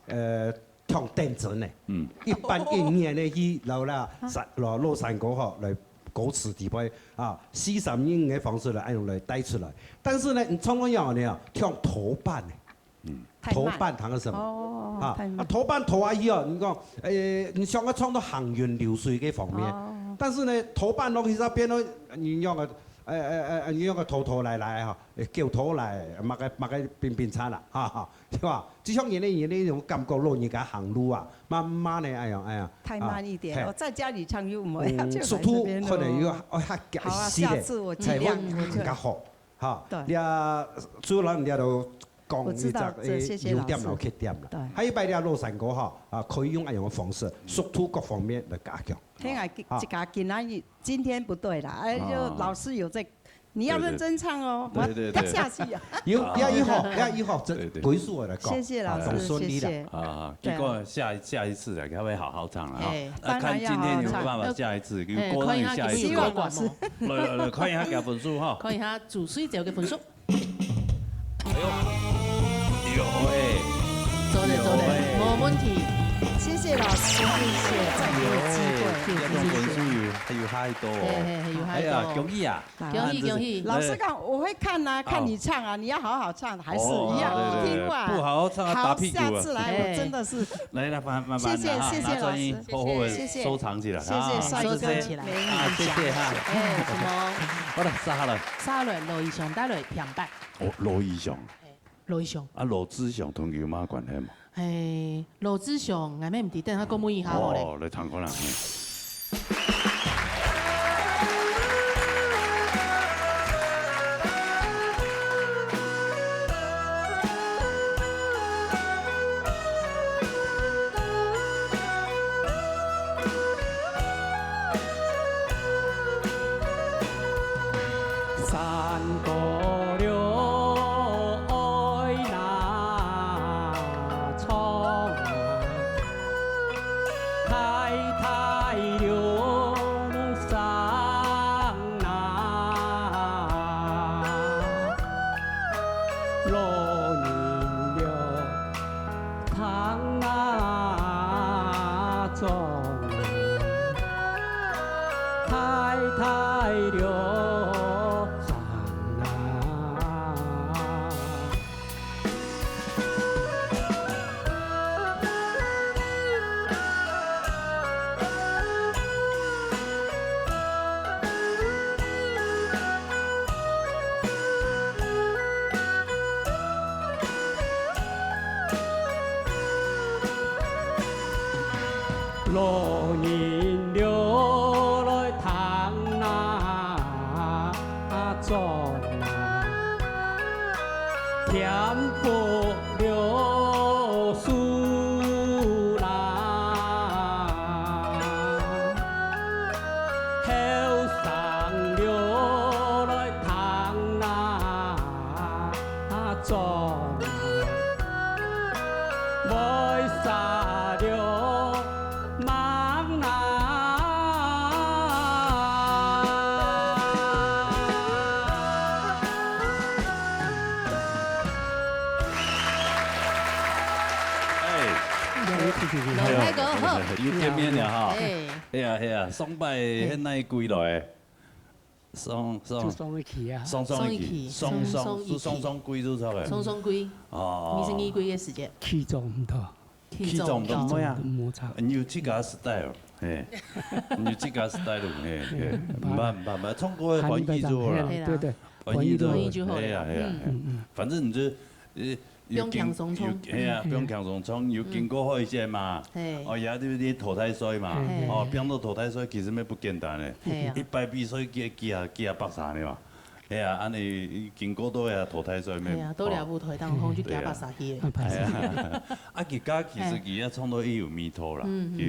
呃，忒認真呢。嗯。一般一年呢，去老啦，山，老，老山歌吼，來歌詞底背啊，四三音个方式來，恁樣來帶出來。但是呢，你唱到樣呢，忒拖板呢。嗯。拖板談个什麼？哦，啊，太慢。啊，拖板拖下去哦，你講，呃，你想要唱到行雲流水个方面，哦。但是呢，拖板落去那邊呢，你用个，呃，呃，呃，你用个拖拖拉拉哈，呃，叫拖拉，麼个，麼个乒乒乓啦，哈哈。 對吧？就像人家，人家那種感覺，老人家行路啊，慢慢的，哎呀，哎呀，太慢一點，啊，嘿。我在家裡唱又沒有，嗯，就來這邊咯。速度可能又要，哦，較加，好啊，是的，下次我盡量，才會更加好。哈，對。你啊，主要人家都講，我知道，你這，這，謝謝老師。優點咯，缺點啦。對。還有一擺，你啊，老山歌哈，啊，可以用恁樣的方式，速度各方面來加強。嘿，啊，自家今仔日 今天不對啦，哎，就老師有在，你要認真唱哦，對，對，對，對。我要下去啊。有，要一號，要一號，這，對，對。歸屬我來講，謝謝老師，啊，總順利啦。謝謝。啊，對啊。結果下一，下一次啊，可不可以好好唱了哈？哎，啊，當然要好好唱。看今天有沒有辦法下一次，有過讓你下一次。哎，看一下有沒有過關哦。來，來，來，看一下佢分數哈。看一下主持者个分數。哎呦，有欸。做得，做得，有欸。無問題。謝謝老師，謝謝，再見。太多哦。嘿，嘿，嘿，有太多哦。哎呀，恭喜啊！恭喜，恭喜！老实讲，我会看啊，看你唱啊，你要好好唱，还是一样，哦，对，对，对，听话。不好好唱啊，打屁股啊。好，下次来，我真的是，来，来，慢，慢慢地哈，谢谢，谢谢老师。拿专业厚厚地收藏起来啊。谢谢，谢谢，收藏起来。啊，谢谢哈。哎，什么？好了，沙哈了。沙哈了，罗一雄，带来平板。哦，罗一雄。哎，罗一雄。啊，罗志祥同佢有麼关系嘛？ 嘿，羅志祥，𠊎乜毋知，等下公布一下好咧。哦，来听看啦，嘿。山歌柳爱哪唱啊，太太柳上哪，老人柳 藤啊种啊，太太柳上啊。老人柳来藤啊种啊，添福柳树啦。 后生了来听啊，做啊，为啥了忙啊？哎，老大哥好。又见面了哈。哎。 哎呀，哎呀，上摆迄那一季来，上，上，就上一期啊。上上一期，上上，上上一期。是上上季就出个。上上季，哦。二十二季个時間。期中毋到。期中毋到。期中毋到。無啊。你有自家style，嘿。你有自家style，嘿，嘿。毋怕，毋怕，毋怕，唱歌个翻译就好啦。嘿啦。對，對。翻譯就好。翻譯就好了。哎呀，哎呀，嗯。哎呀。嗯，嗯。反正你就，呃， 有經，毋用輕鬆唱。有，係啊，嗯。毋用輕鬆唱，有經過好一些嘛。係。哦，也就是你投太歲嘛。係。哦，變到投太歲其實乜不簡單咧。係啊。一擺比賽幾，幾下，幾下百儕呢嘛。係啊，恁呢經過到也投太歲乜，係啊，到了舞台當中就幾下百儕去咧。哦。對啊。係啊。啊，佢家其實佢也唱到也有味道啦，嗯，嗯，嗯。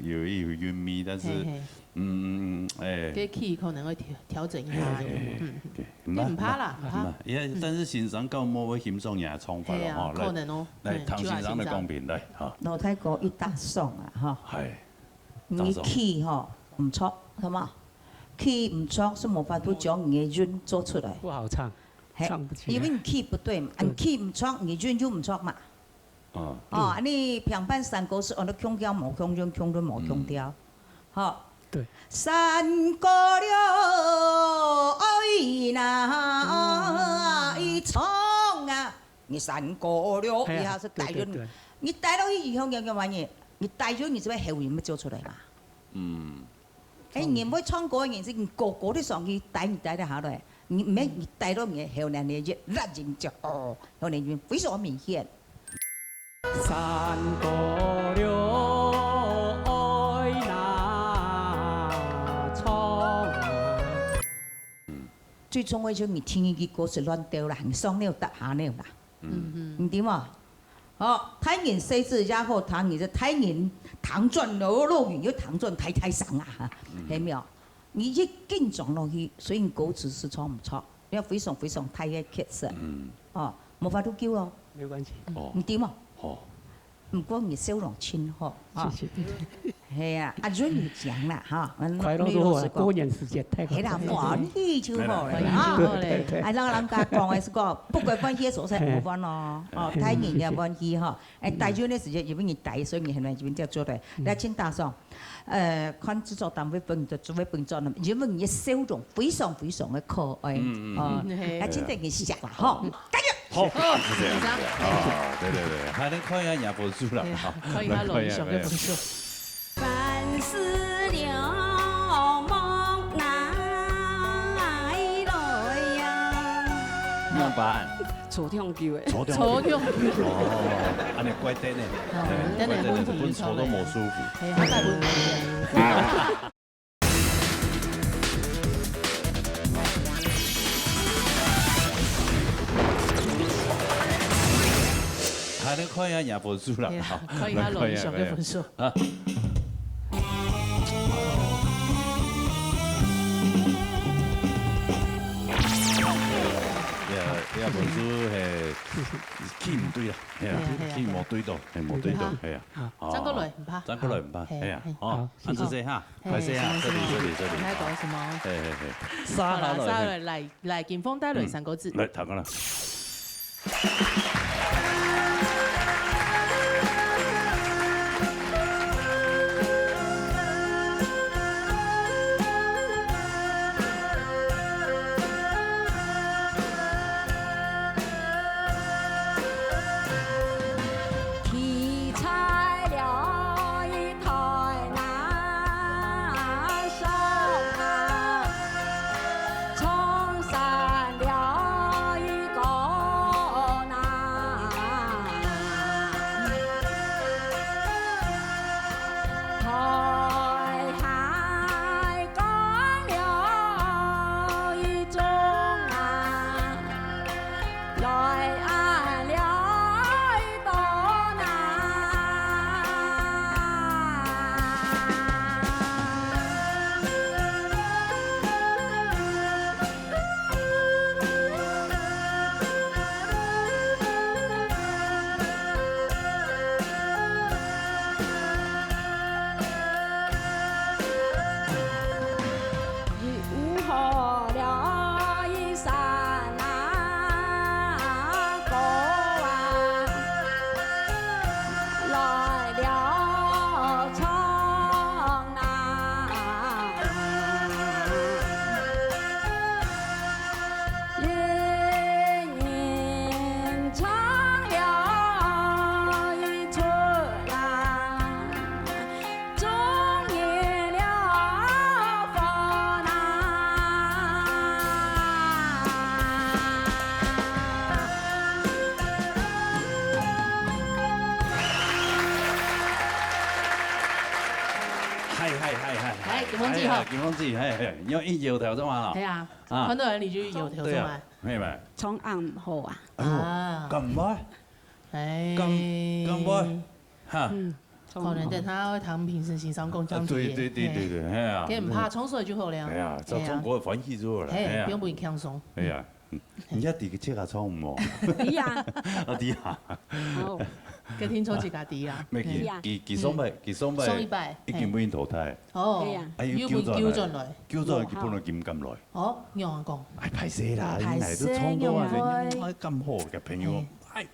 有，有，有，有韻味，但是，係，係。 嗯，哎。該key可能會調，調整一下。哎，哎，哎，嗯，哎，該毋怕啦，毋怕。毋怕，也，嗯。但是先生到尾會欣賞你个唱法咯，係啊，吼，來，可能哦，來，嗯，聽先生个講評，來，哈。老大哥一打爽啊，哈。嗨，你key吼，毋錯，好無？key毋錯，係無法度將你个韻做出來。不好唱，嘿，唱不起來。因為你key不對嘛，對。你key毋錯，你韻就毋錯嘛。 哦。哦，對。恁呢平板山歌係安到腔調無腔調，腔調無腔調。嗯。吼。對。山歌了，哎呀，伊唱啊，你山歌了，哎呀，一下係帶入，對，對，對。你帶落去以後，你，你，你帶入你這个喉音要做出來嘛。嗯。 哎，你會唱歌个人係你高高个上去，帶你帶得下來，你毋免你帶到你个喉嚨裡去，拉音就哦，喉嚨音非常明顯。山歌了，愛哪唱啊？最重要就你聽一句歌詞亂掉啦，你上腦搭下腦啦，嗯。你知無？ 哦，大人細子也好聽，你這大人聽轉老，老人又聽轉大大聲啊，嗯。係無？你一緊張落去，所以你歌詞係唱毋著，你要非常非常大个氣勢。嗯。哦，無法度救哦。沒關係。哦。你知無？哦。毋過你笑容真好，啊。謝謝。係啊，啊，人有獎啦，哈，嗯，快樂就好啊，美老師講。過年時節太好了。係啦，歡喜就好了，歡喜就好了。啊，人家講个係講，不管歡喜个所在，嘿。無歡咯，哦，嘿。大人也歡喜哈。哎，嗯。大人个時節，因為你大，所以你很難這邊叫做的。嗯。來，請打賞。呃，看製作單位分你做，做位分你做，因為你个笑容非常非常个可愛，嗯，嗯，哦，嗯。嘿。那真正个是這樣啦，吼，加油！ 好，是這樣子的。啊，對，對，對，還能看一下你的分數啦，對啊，哈，看一下羅一雄的分數。來看一下，對。凡事了無奈來呀。仰般？抽獎機會。抽獎機會。抽獎機會。哦，恁樣怪得呢。哦，嘿，等下問題怪得呢，分抽都無舒服。嘿，他帶問題。 還能看一下你的分數啦，對啊，哈，看一下羅一雄的分數。來看一下，啊。呀，呀，分數，嘿，去毋對啦，嘿啊，對啊，對啊，去無對到，嘿，無對到，對啊。嘿啊。好，好，轉過來，毋怕。轉過來，毋怕，嘿，嘿啊，嘿。好，好，啊，謝謝哈。 嘿，歹勢啊，什麼，這裡，這裡，這裡。還有什麼？嘿，嘿，嘿。好啦，沙拉了，沙拉了，嘿。來，來，金峰帶來三個字。嗯，來，讀看啦。嗨，嗨，嗨，嗨，嗨，嗨，金峰姐好。嗨，嗨，金峰姐，嗨，嗨，你要一搖頭做嘛咯？對啊，啊。看到人你就搖頭做嘛？對啊，係嘛？創啥毋好啊？哎喲，啊。敢毋會？哎。敢，敢會？哈。嗯。 可能等下會聽評審先生講這樣子的。啊，對，對，對，對，對，嘿啊。嘿，毋怕，唱出來就好了。哎呀，這中國歡喜就好了，嘿，哎呀。不用，不用輕鬆。哎呀，嗯，你也知佢自家唱無？知啊。啊，知啊。哦。佢聽說自家知啊。咩，佢，嘿。佢，佢上擺，嗯。佢上擺上一擺，已經分人淘汰。嘿。哦。對啊。啊，又救轉來。又救轉來。救轉來，佢本來就毋敢來。哦，仰般講？哎，歹勢啦，歹勢，你哪都唱歌啊，仰般？哎，敢好个朋友，嘿。哎，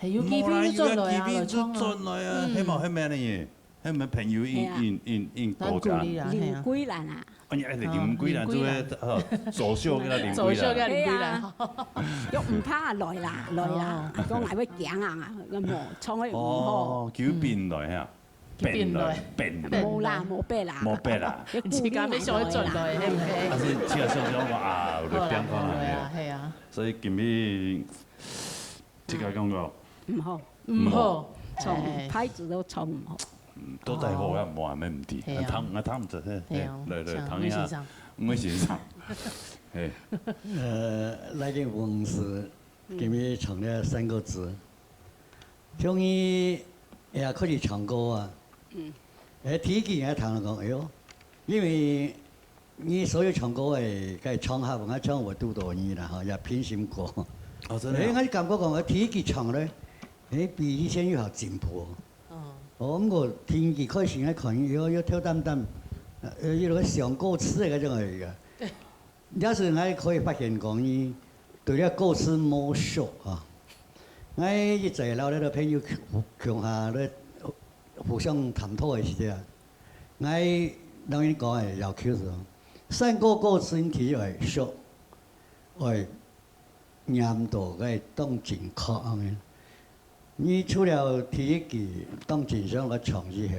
係有機會就轉來啊，無啦，有機會就轉來啊，來唱啊。嗯。係無，係無呢？係無朋友應，係啊。應，應，應多謝。咱鼓勵啦，係啊。林桂蘭啊。哎呀，哎，哦，林桂蘭，林桂蘭。做个，呃，左手个林桂蘭。左手个林桂蘭。係啊。又毋怕來啦，來啦，哦。講還會驚啊，又無，唱个毋好。哦，叫變來哈。嗯。變來，變來。變來。無啦，無變啦。無變啦。自家要想要轉來，係毋係？但是自家想想講啊，有點變化啦，好啦，係啊。係啊。所以今日 自家感覺。毋好。毋好。唱，哎。拍子都唱毋好。嗯，都在好，哦。啊，無，無問題。係啊。啊，聽，啊，聽毋出，嘿，係啊，嘿，來，來，像聽一下。吳先生。吳先生。嘿。呃，來電公司，嗯。今日唱了三個字。終於也開始唱歌啊。嗯。哎，第一句也聽了講，哎喲，因為 你所有唱歌个，个場合，𠊎唱無堵到你啦，吼，也偏心過。哦，真的啊？哎，𠊎就感覺講，第一句唱咧，哎，比以前又好進步哦。哦，毋過第二季開始𠊎看佢又，又挑擔擔，呃，又來想歌詞个該種个。也係𠊎可以發現講，佢對這歌詞無熟啊。𠊎一直摎這个朋友共下咧互相探討个時節啊，𠊎摎佢講个要求係講，山歌歌詞你其實愛熟，愛念到該當正確恁樣。 你除了第一季當正常个唱以後，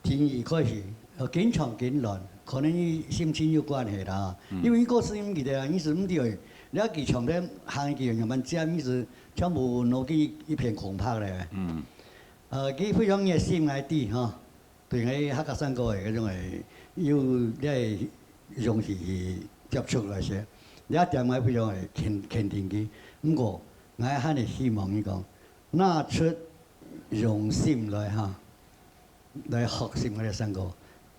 第二開始，呃，緊唱緊亂，可能你心情有關係啦。因為你歌詞毋記得啊，你係毋知个，你要記唱得行一句慢慢接，你係全部腦筋一片空白咧。嗯。呃，佢非常熱心來知吼。 對𠊎客家山歌个該種个，有這个容易去接觸來說，這點𠊎非常个肯，肯定佢。毋過，𠊎還係希望佢講，拿出用心來哈，來學習𠊎个山歌。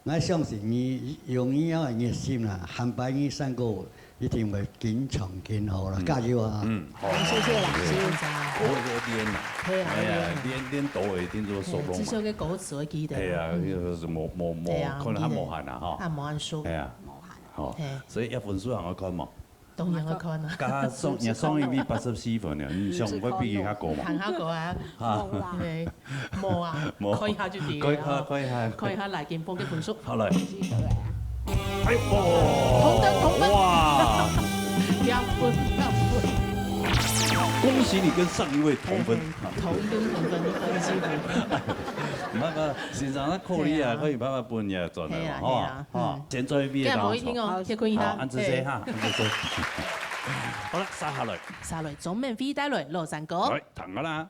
𠊎相信你用你个熱心啦，下擺你山歌 一定會緊唱緊好啦，加油啊！嗯，好。謝謝老師。我，我練啊，係啊，哎呀，練啊。練，練到位，聽說收工嘛。嘿，至少个歌詞會記得。哎呀，嗯。就是無，無，無，對啊，可能還無閒啊，哈。還無閒收。哎呀，無閒。好，嘿。所以這分數還愛看無？當然愛看啊。剛剛送，你送一位八十四分了，你想會比佢較高嘛？還較高啊。啊。無啦。嘿。 無啊，無。看一下就知了。看一下，看一下。看一下來賓个分數。好來。哎呦，紅燈，紅燈。哇！兩分，兩分。恭喜你跟上一位同分。哎，同分，同分，恭喜你。毋過，先生，那可以啊，對啊。可以慢慢分你轉來嘛，係啊，吼。係啊，吼，嗯。先做一遍，這樣無一定哦，然後結婚一下。好，恁仔細哈，嘿。恁仔細。好了，續下來。續下來，鍾明輝帶來《老山歌》。來，聽啊啦。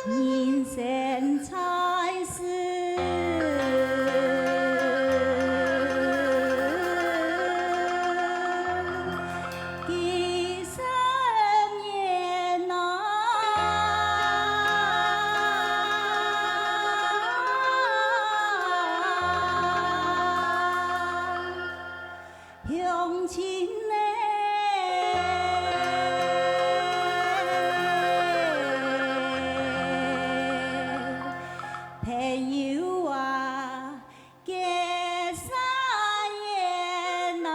人生在世，几十年呐。 乡亲嘞，朋友啊，结善缘呐。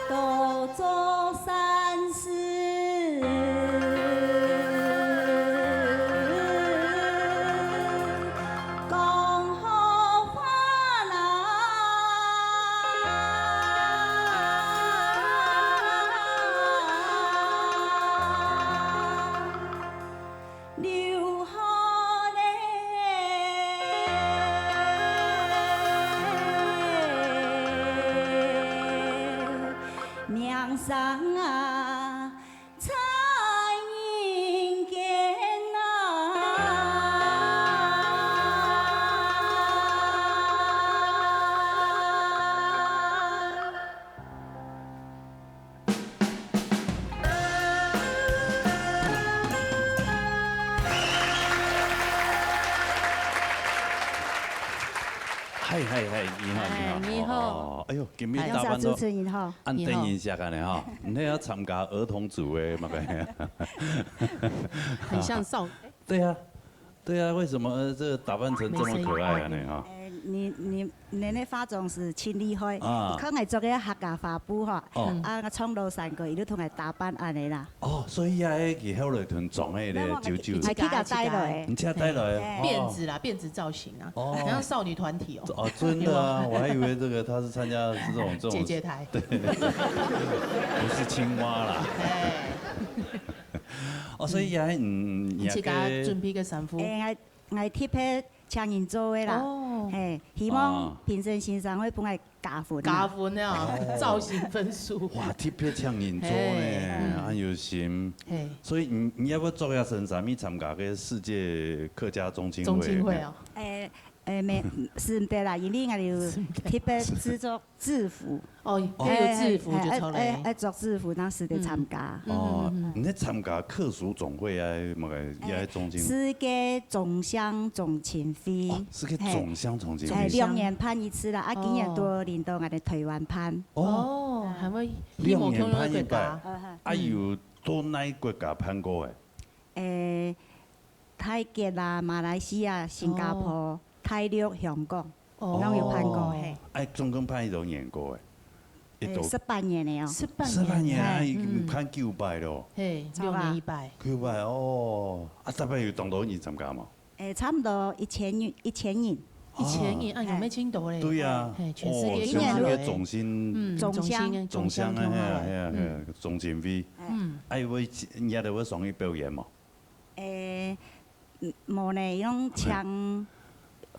多做善事，讲好话啦。 留下嘞，名声啊，在人间啊。 嗨，嗨，嗨，你好，你好。哎，你好。哦，哎呦，今日打扮到，楊主持人好。恁得人惜个呢，哈。你還要參加兒童組的，麻煩。很像少，對啊，對啊，為什麼，呃，這個打扮成這麼可愛啊，你哈？哎，你，你 你个化妝師真厲害，啊。你看𠊎著个客家花布吼，哦。啊，𠊎唱老山歌，佢就同𠊎打扮恁樣啦。哦，所以啊，佢後來同裝个咧，那我舅舅。還去佢帶來。你自家帶來？哎。哦。辮子啦，辮子造型啊，哦。很像少女團體哦。哦，真的啊，我還以為這個他是參加這種，這種姐姐台。對，不是青蛙啦。哎。哦，所以也，嗯，你自家準備个衫褲。誒，𠊎，𠊎特別請人做个啦。哦。嘿，希望評審先生會分𠊎加分啦。加分啊，哦。造型分數。哇，特別請人做呢，嘿，嗯。恁有心。嘿。所以你，你也會著這身衫去參加个世界客家中青會？中青會哦。誒， 誒，無，係毋得啦，因為𠊎有特別製作制服。哦，佢有制服就著咧。誒，誒，誒，著制服，當時得參加。哦，你在參加客屬總會啊，麼个，也係中青會？世界中鄉中青會。哦，世界中鄉中青會。誒，兩年辦一次啦，啊，今年都輪到𠊎个臺灣辦。哦，還會，兩年辦一擺。啊，有到哪國家辦過誒？誒， 泰國啊、馬來西亞、新加坡、哦。大陸、香港，哦。攏有辦過，嘿。哎，總共辦幾多年過誒？一到，誒，十八年了哦。十八年。十八年，哎，嗯。辦九擺咯。嘿，差不多。六年一擺。九擺哦。啊，大概有當多人參加無？誒，差不多一千人，一千人。一千人，哦。啊，有咩盡多咧？對啊。嘿，全世界哦，全世界中心，嗯，中心，中心的，中心的，嘿啊，嘿啊，嘿啊，嗯。中心會。嗯。哎，會，你也得會上去表演無？ 誒，嗯，無呢，用請，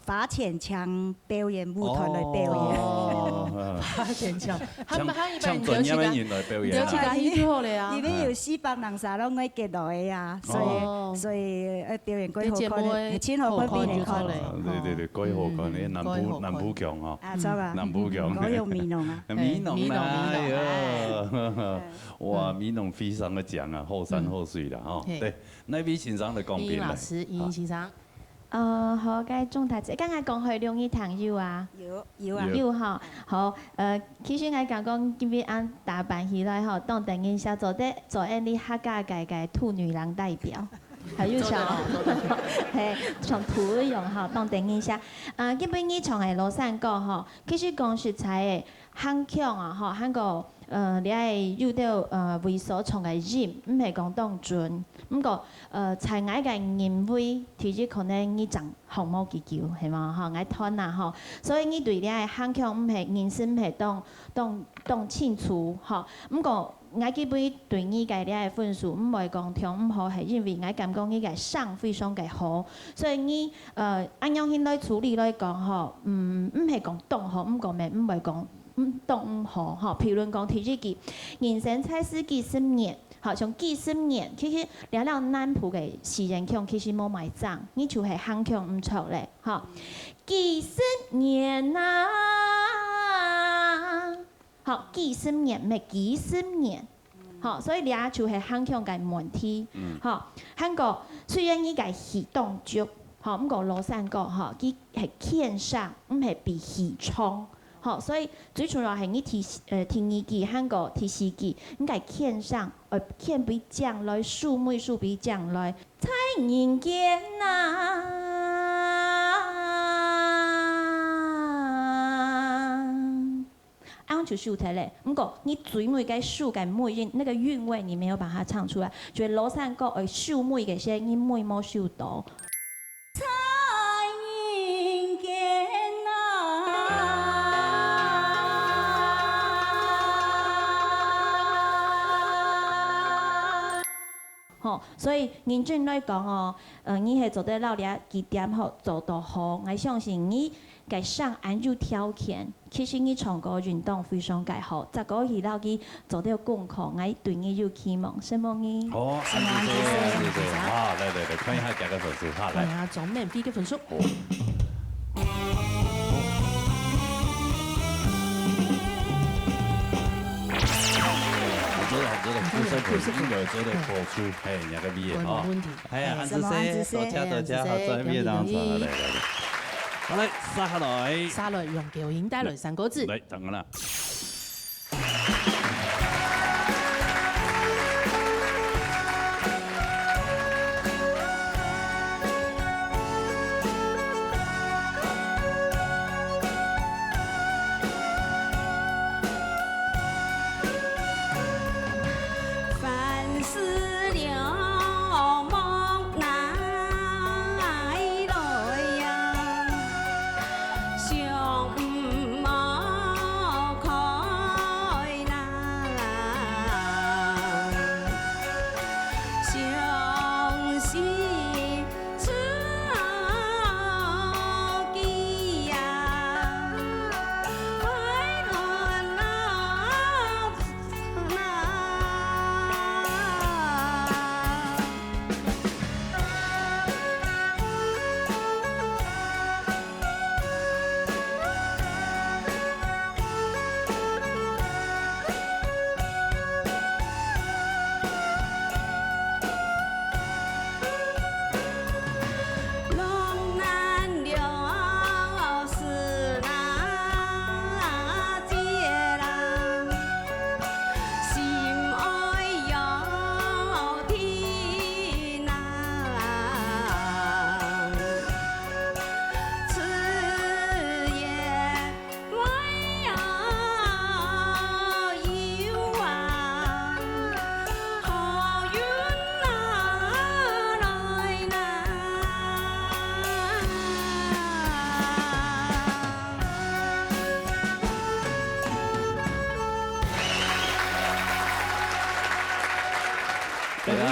罰錢請表演舞團來表演。哦。罰錢請，他們，他一般請專業的人來表演啊。你就去，你就去就好了啊。因為有四百人啥攏愛結落去啊，所以，哦。所以，呃，表演過好看的，這節目的盡好看，好看就好了。哦，對，對，對，過好看的，嗯，南部，過好看。南部腔哦。啊，著啊。南部腔。嗯，嗯，嗯，過有美濃啊。美濃啦，美濃，美濃，哎呀。哎。哇，嗯。美濃非常的強啊，好山好水啦，吼。嗯。嘿。對。 哪位先生來講評咧？英英老師，英英先生。呃，好，該鍾大姐，剛剛講開兩位朋友啊。有，有啊。有。有吼，好，呃，其實𠊎感覺今日恁打扮起來吼，當得人惜做得做𠊎俚客家个个土女郎代表，還有像，做得好，做得好。嘿，像土一樣吼，當得人惜。啊，今晡日唱个老山歌吼，其實講實在个， 還強啊，吼，還過，呃，這个有兜，呃，位所唱个音，毋係講當準。毋過，呃，在𠊎个認為，第一可能你正學無幾久，係無？吼，𠊎斷啊，吼。所以你對這个還強毋係，認識毋係當，當，當清楚，吼。毋過，𠊎基本對你个這个分數，毋會講忒毋好，係因為𠊎感覺你个聲非常个好。所以你，呃，恁樣形來處理來講，吼，嗯，毋係講當好，毋過乜毋會講 嗯，當毋好，吼。譬如講，第一句，人生在世幾十年，吼，像幾十年，其實了了南部个四縣腔其實無麼正，你就係還強毋著咧，吼。幾十年啊，吼，幾十年，毋係幾十年，吼，所以這就係還強个問題，嗯。吼。還過，雖然你个戲當足，吼，毋過老山歌，吼，佢係欠上，毋係比戲長。 吼，所以最重要係你第，呃，第二句還過第四句，你个欠上，呃，欠比正來，收尾收比正來。在人間啊，恁樣就收忒咧。毋過你最尾个收个尾音，那個韻味你沒有把它唱出來，就係老山歌愛收尾个時，你尾無收到。 在人間啊。吼，所以認真來講哦，呃，你係做得摎這幾點吼做到好，𠊎相信你个聲恁有條件， 其實你唱歌運動非常个好，再過去摎佢做兜功課，𠊎對你有期望，承蒙你。好，承蒙你，承蒙你。好，來，來，來，看一下大家分數，好，來。看一下總滿分个分數。好。好，做得，好，做得，做得，做得，做得，嘿，兩個畢業啊。無問題。哎呀，嘿，安子生，承蒙安子生，多謝，多謝，嘿，好，做得畢業當中，嘿，來，來，來。好，來，接下來。接下來，楊九英帶來三個字。來， 等等啦。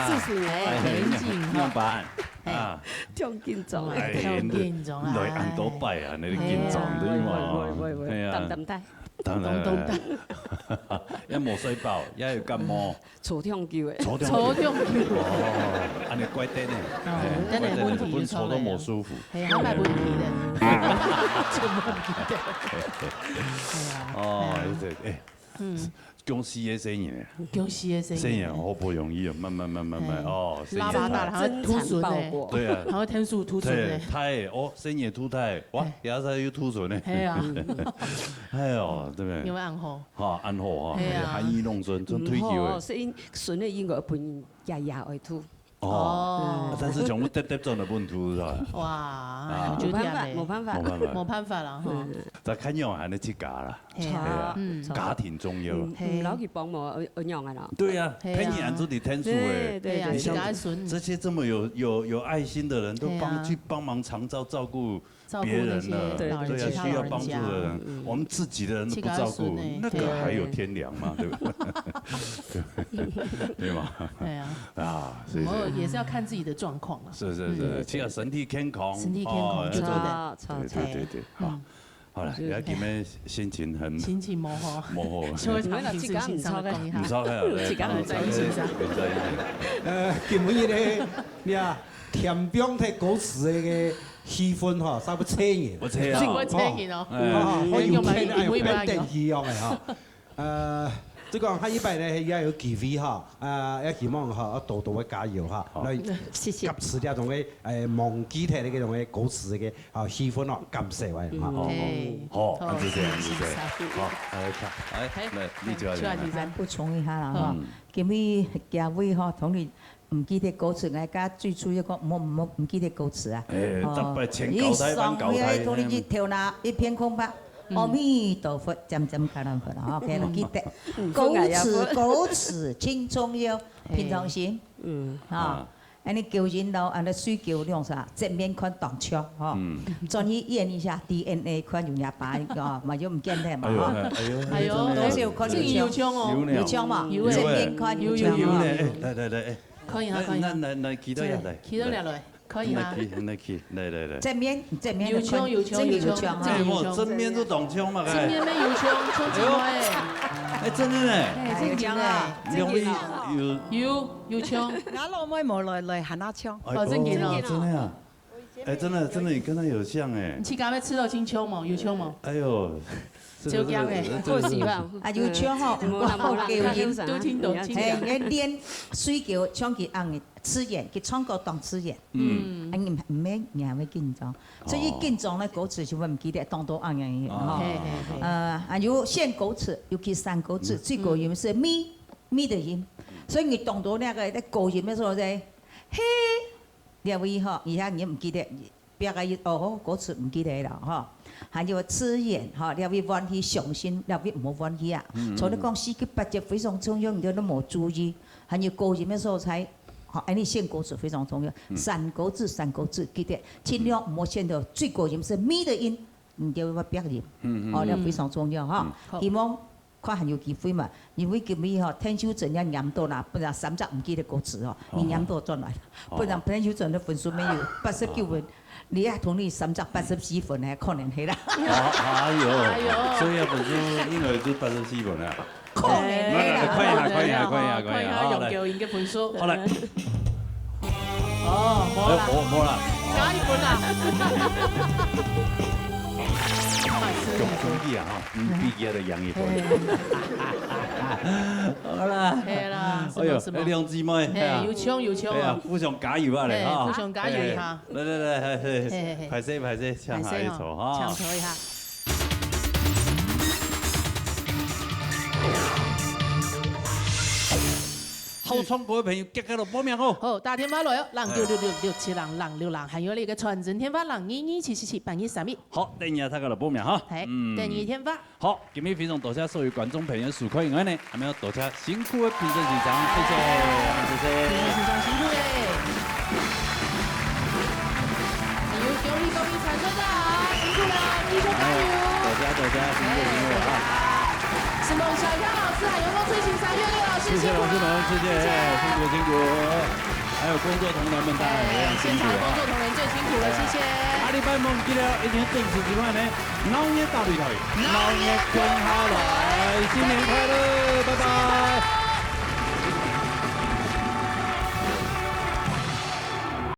四十年。哎，哎，你好，你好，保安。哎。啊。真緊張。哎，真緊張啊。來恁多擺啊，你緊張，哎。對嘛？喂，喂，喂，喂，哎呀。淡淡仔。當然。當當。也無睡飽，也有感冒。坐忒久誒。坐忒久。坐忒久。哦，恁呢怪得呢。哦，哎，怪得呢，真的問題就出來了。坐到無舒服。嘿，還蠻問題的。真問題的。哎呀，哦，哎呀。對，哎。嗯。 恭喜个生日呢。恭喜个生日。生日好不容易哦，慢慢慢慢慢，哎。哦，生日快樂。拉拉大，還會吐唇呢。真慘爆過。對啊。還會天數吐唇呢。對，太，哦，生日吐太，哇，哎。也是又吐唇呢。哎呀。哎喲，對不對？有沒有恁好？哈，恁好哈，哎呀。含飴弄孫，真退休誒。嗯，好，所以孫个嬰兒本人也也會吐。 哦，哦。但是全部跌跌轉來分你吐，是吧？哇，啊。有點嘞。無辦法，無辦法。無辦法。無辦法啦，吼。嗯。再看樣還係自家啦。係啊。係啊，嗯。家庭重要。嗯，嘿。嗯，老實講無，有，有樣个啦。對啊，嘿啊。騙人就得天數欸。嘿，對，對，你像對。自家孫。這些這麼有，有，有愛心的人，都幫，嘿啊。去幫忙長照，照顧 照顧那些別人的，老人，對，對，其他老人家。需要幫助的人，嗯。我們自己的人都不照顧，自家孫欸，那個還有天良嗎？對。對不對？對嗎？對啊。啊，所以是，我也是要看自己的狀況啦。是，是，是，嗯。只要身體健康，身體健康，哦，就對了。對，對，對，對，好。嗯。好了，嗯。也今天心情很，心情無好。無好。就會常常自己心上的講一下。毋錯个，毋錯个，自家毋知意思啊。毋知意思。呃，今日呢，你啊， 添放忒歌詞个氣氛吼，煞會慼人。會慼啊。盡會慼人哦。哎。哦，好有天啊，有天等氣樣个哈。呃，就講下一擺呢，也有機會哈，啊，也希望哈，多多个加油哈。好。來，謝謝。合詞這種个，哎，忘記忒个這種个歌詞个，啊，氣氛哦，感謝个哈。嗯。好，好，嘿。好，好，恁仔細，恁仔細。好，來看，哎，嘿，來，你就要講。來，補充一下啦哈。嗯。今日各位哈，同你 毋記得歌詞，𠊎家最初要講，毋好，毋好，毋記得歌詞啊。哎，哦，逐擺千交代萬交代。一上去，同你一頭那一片空白。嗯。阿彌陀佛，漸漸開朗佛了，OK了，記得。嗯。歌詞，歌詞真重要，嘿。平常心。嗯。啊。啊。恁呢叫人老，恁呢水叫兩儕，正面看當笑，吼。嗯。轉去驗一下DNA，看有若爸，哦，嘛就毋見忒嘛，哎喲，吼。哎喲，哎喲，哎喲，真的。都是有可能有像哦。有呢。有像嘛？有欸。正面看有像哦。有呢，哎，來，來，來，哎。 可以啊，可以啊。來，來，來，企到這來。對，企到這來，可以啊。來企，來企，來，來，來。正面，正面的看，有像，有像，真的有像啊。有像，哎，無，正面就當像嘛，正面乜有像，像起來。哎，真的呢。哎，正經的。哎，有像啊。兩位有，有，有像。𠊎老妹無來，來喊𠊎像。哎，哦，正經哦。哦，真的啊。 哎，真的，真的，你跟他有像哎。你自家乜試著真像無？有像無？哎喲，這個，這個，這個是，好希望。啊，有像吼，嗯。無啦，無啦，好叫人。都聽懂，聽懂。哎，你練水叫像佢恁樣自然，佢唱歌當自然。嗯。啊，你毋免，你還會緊張。所以緊張呢，歌詞就會毋記得，當多恁樣个，哦。吼。嘿，嘿，嘿。呃，啊，有選歌詞，尤其山歌詞，嗯。最高音是咪，咪的音。所以你當多那個在高音的時候在，嘿， 這位吼，以後你毋記得，別个一，哦，歌詞毋記得了吼。還有自然吼，這位歡喜傷心，這位毋好歡喜啊。嗯，嗯。像你講四季八節非常重要，你都無注意。還有高音个所在，吼，恁呢選歌詞非常重要。嗯。山歌詞，山歌詞，記得，盡量毋好選到最高音是咪的音，你就要別音。嗯，嗯，哦，嗯。這非常重要哈。嗯。好。希望 看還有機會嘛，因為今日吼，陳秀貞也唸到啦，本來三隻毋記得歌詞吼，哦。你唸到轉來，哦。本來陳秀貞的分數乜有八十九分，哦。你也同你三隻八十四分呢，可能係啦。哦，哎喲，哎喲。所以啊，分數應該就八十四分啊。可能係啦。來，來，來，看一下，看一下，看一下，看一下，看一下，好，來。用九音个分數。好，來。 哦，無啦。哎，無，無啦。加一分啦。恭喜啊，吼，嗯，比佢个贏一分。好啦。係啦，哎喲，什麼，什麼。哎，兩姊妹，嘿，哎呀。有像，有像哦。哎呀，互相加油啊，嘞，嘿，哈。互相加油一下。哎，來，來，來，嘿，嘿，嘿，嘿，嘿。歹勢，歹勢，搶下一籌，歹勢哦，哈。搶頭一下。 好唱歌个朋友，遽遽來報名哦。好，打電話來哦，零九六六六七零零六零，還有你个傳真電話，零二二七七七八二三一。好，等一下大家來報名哈。嘿，嗯。等你電話。好，今日非常多謝所有觀眾朋友收看以外呢，還有多謝辛苦个評審先生，謝謝，謝謝。評審先生辛苦嘞。還有恭喜恭喜參賽者，辛苦了，繼續加油。多謝多謝，辛苦辛苦啊。係夢想家老師，還有我最欣賞月月老師。谢谢老师们，谢谢，辛苦辛苦。还有工作同仁们，大家也一样辛苦啊。现场工作同仁最辛苦了，谢谢。下礼拜我们记得一定要准时收看呢，闹热大擂台，闹热共下来，新年快乐，拜拜。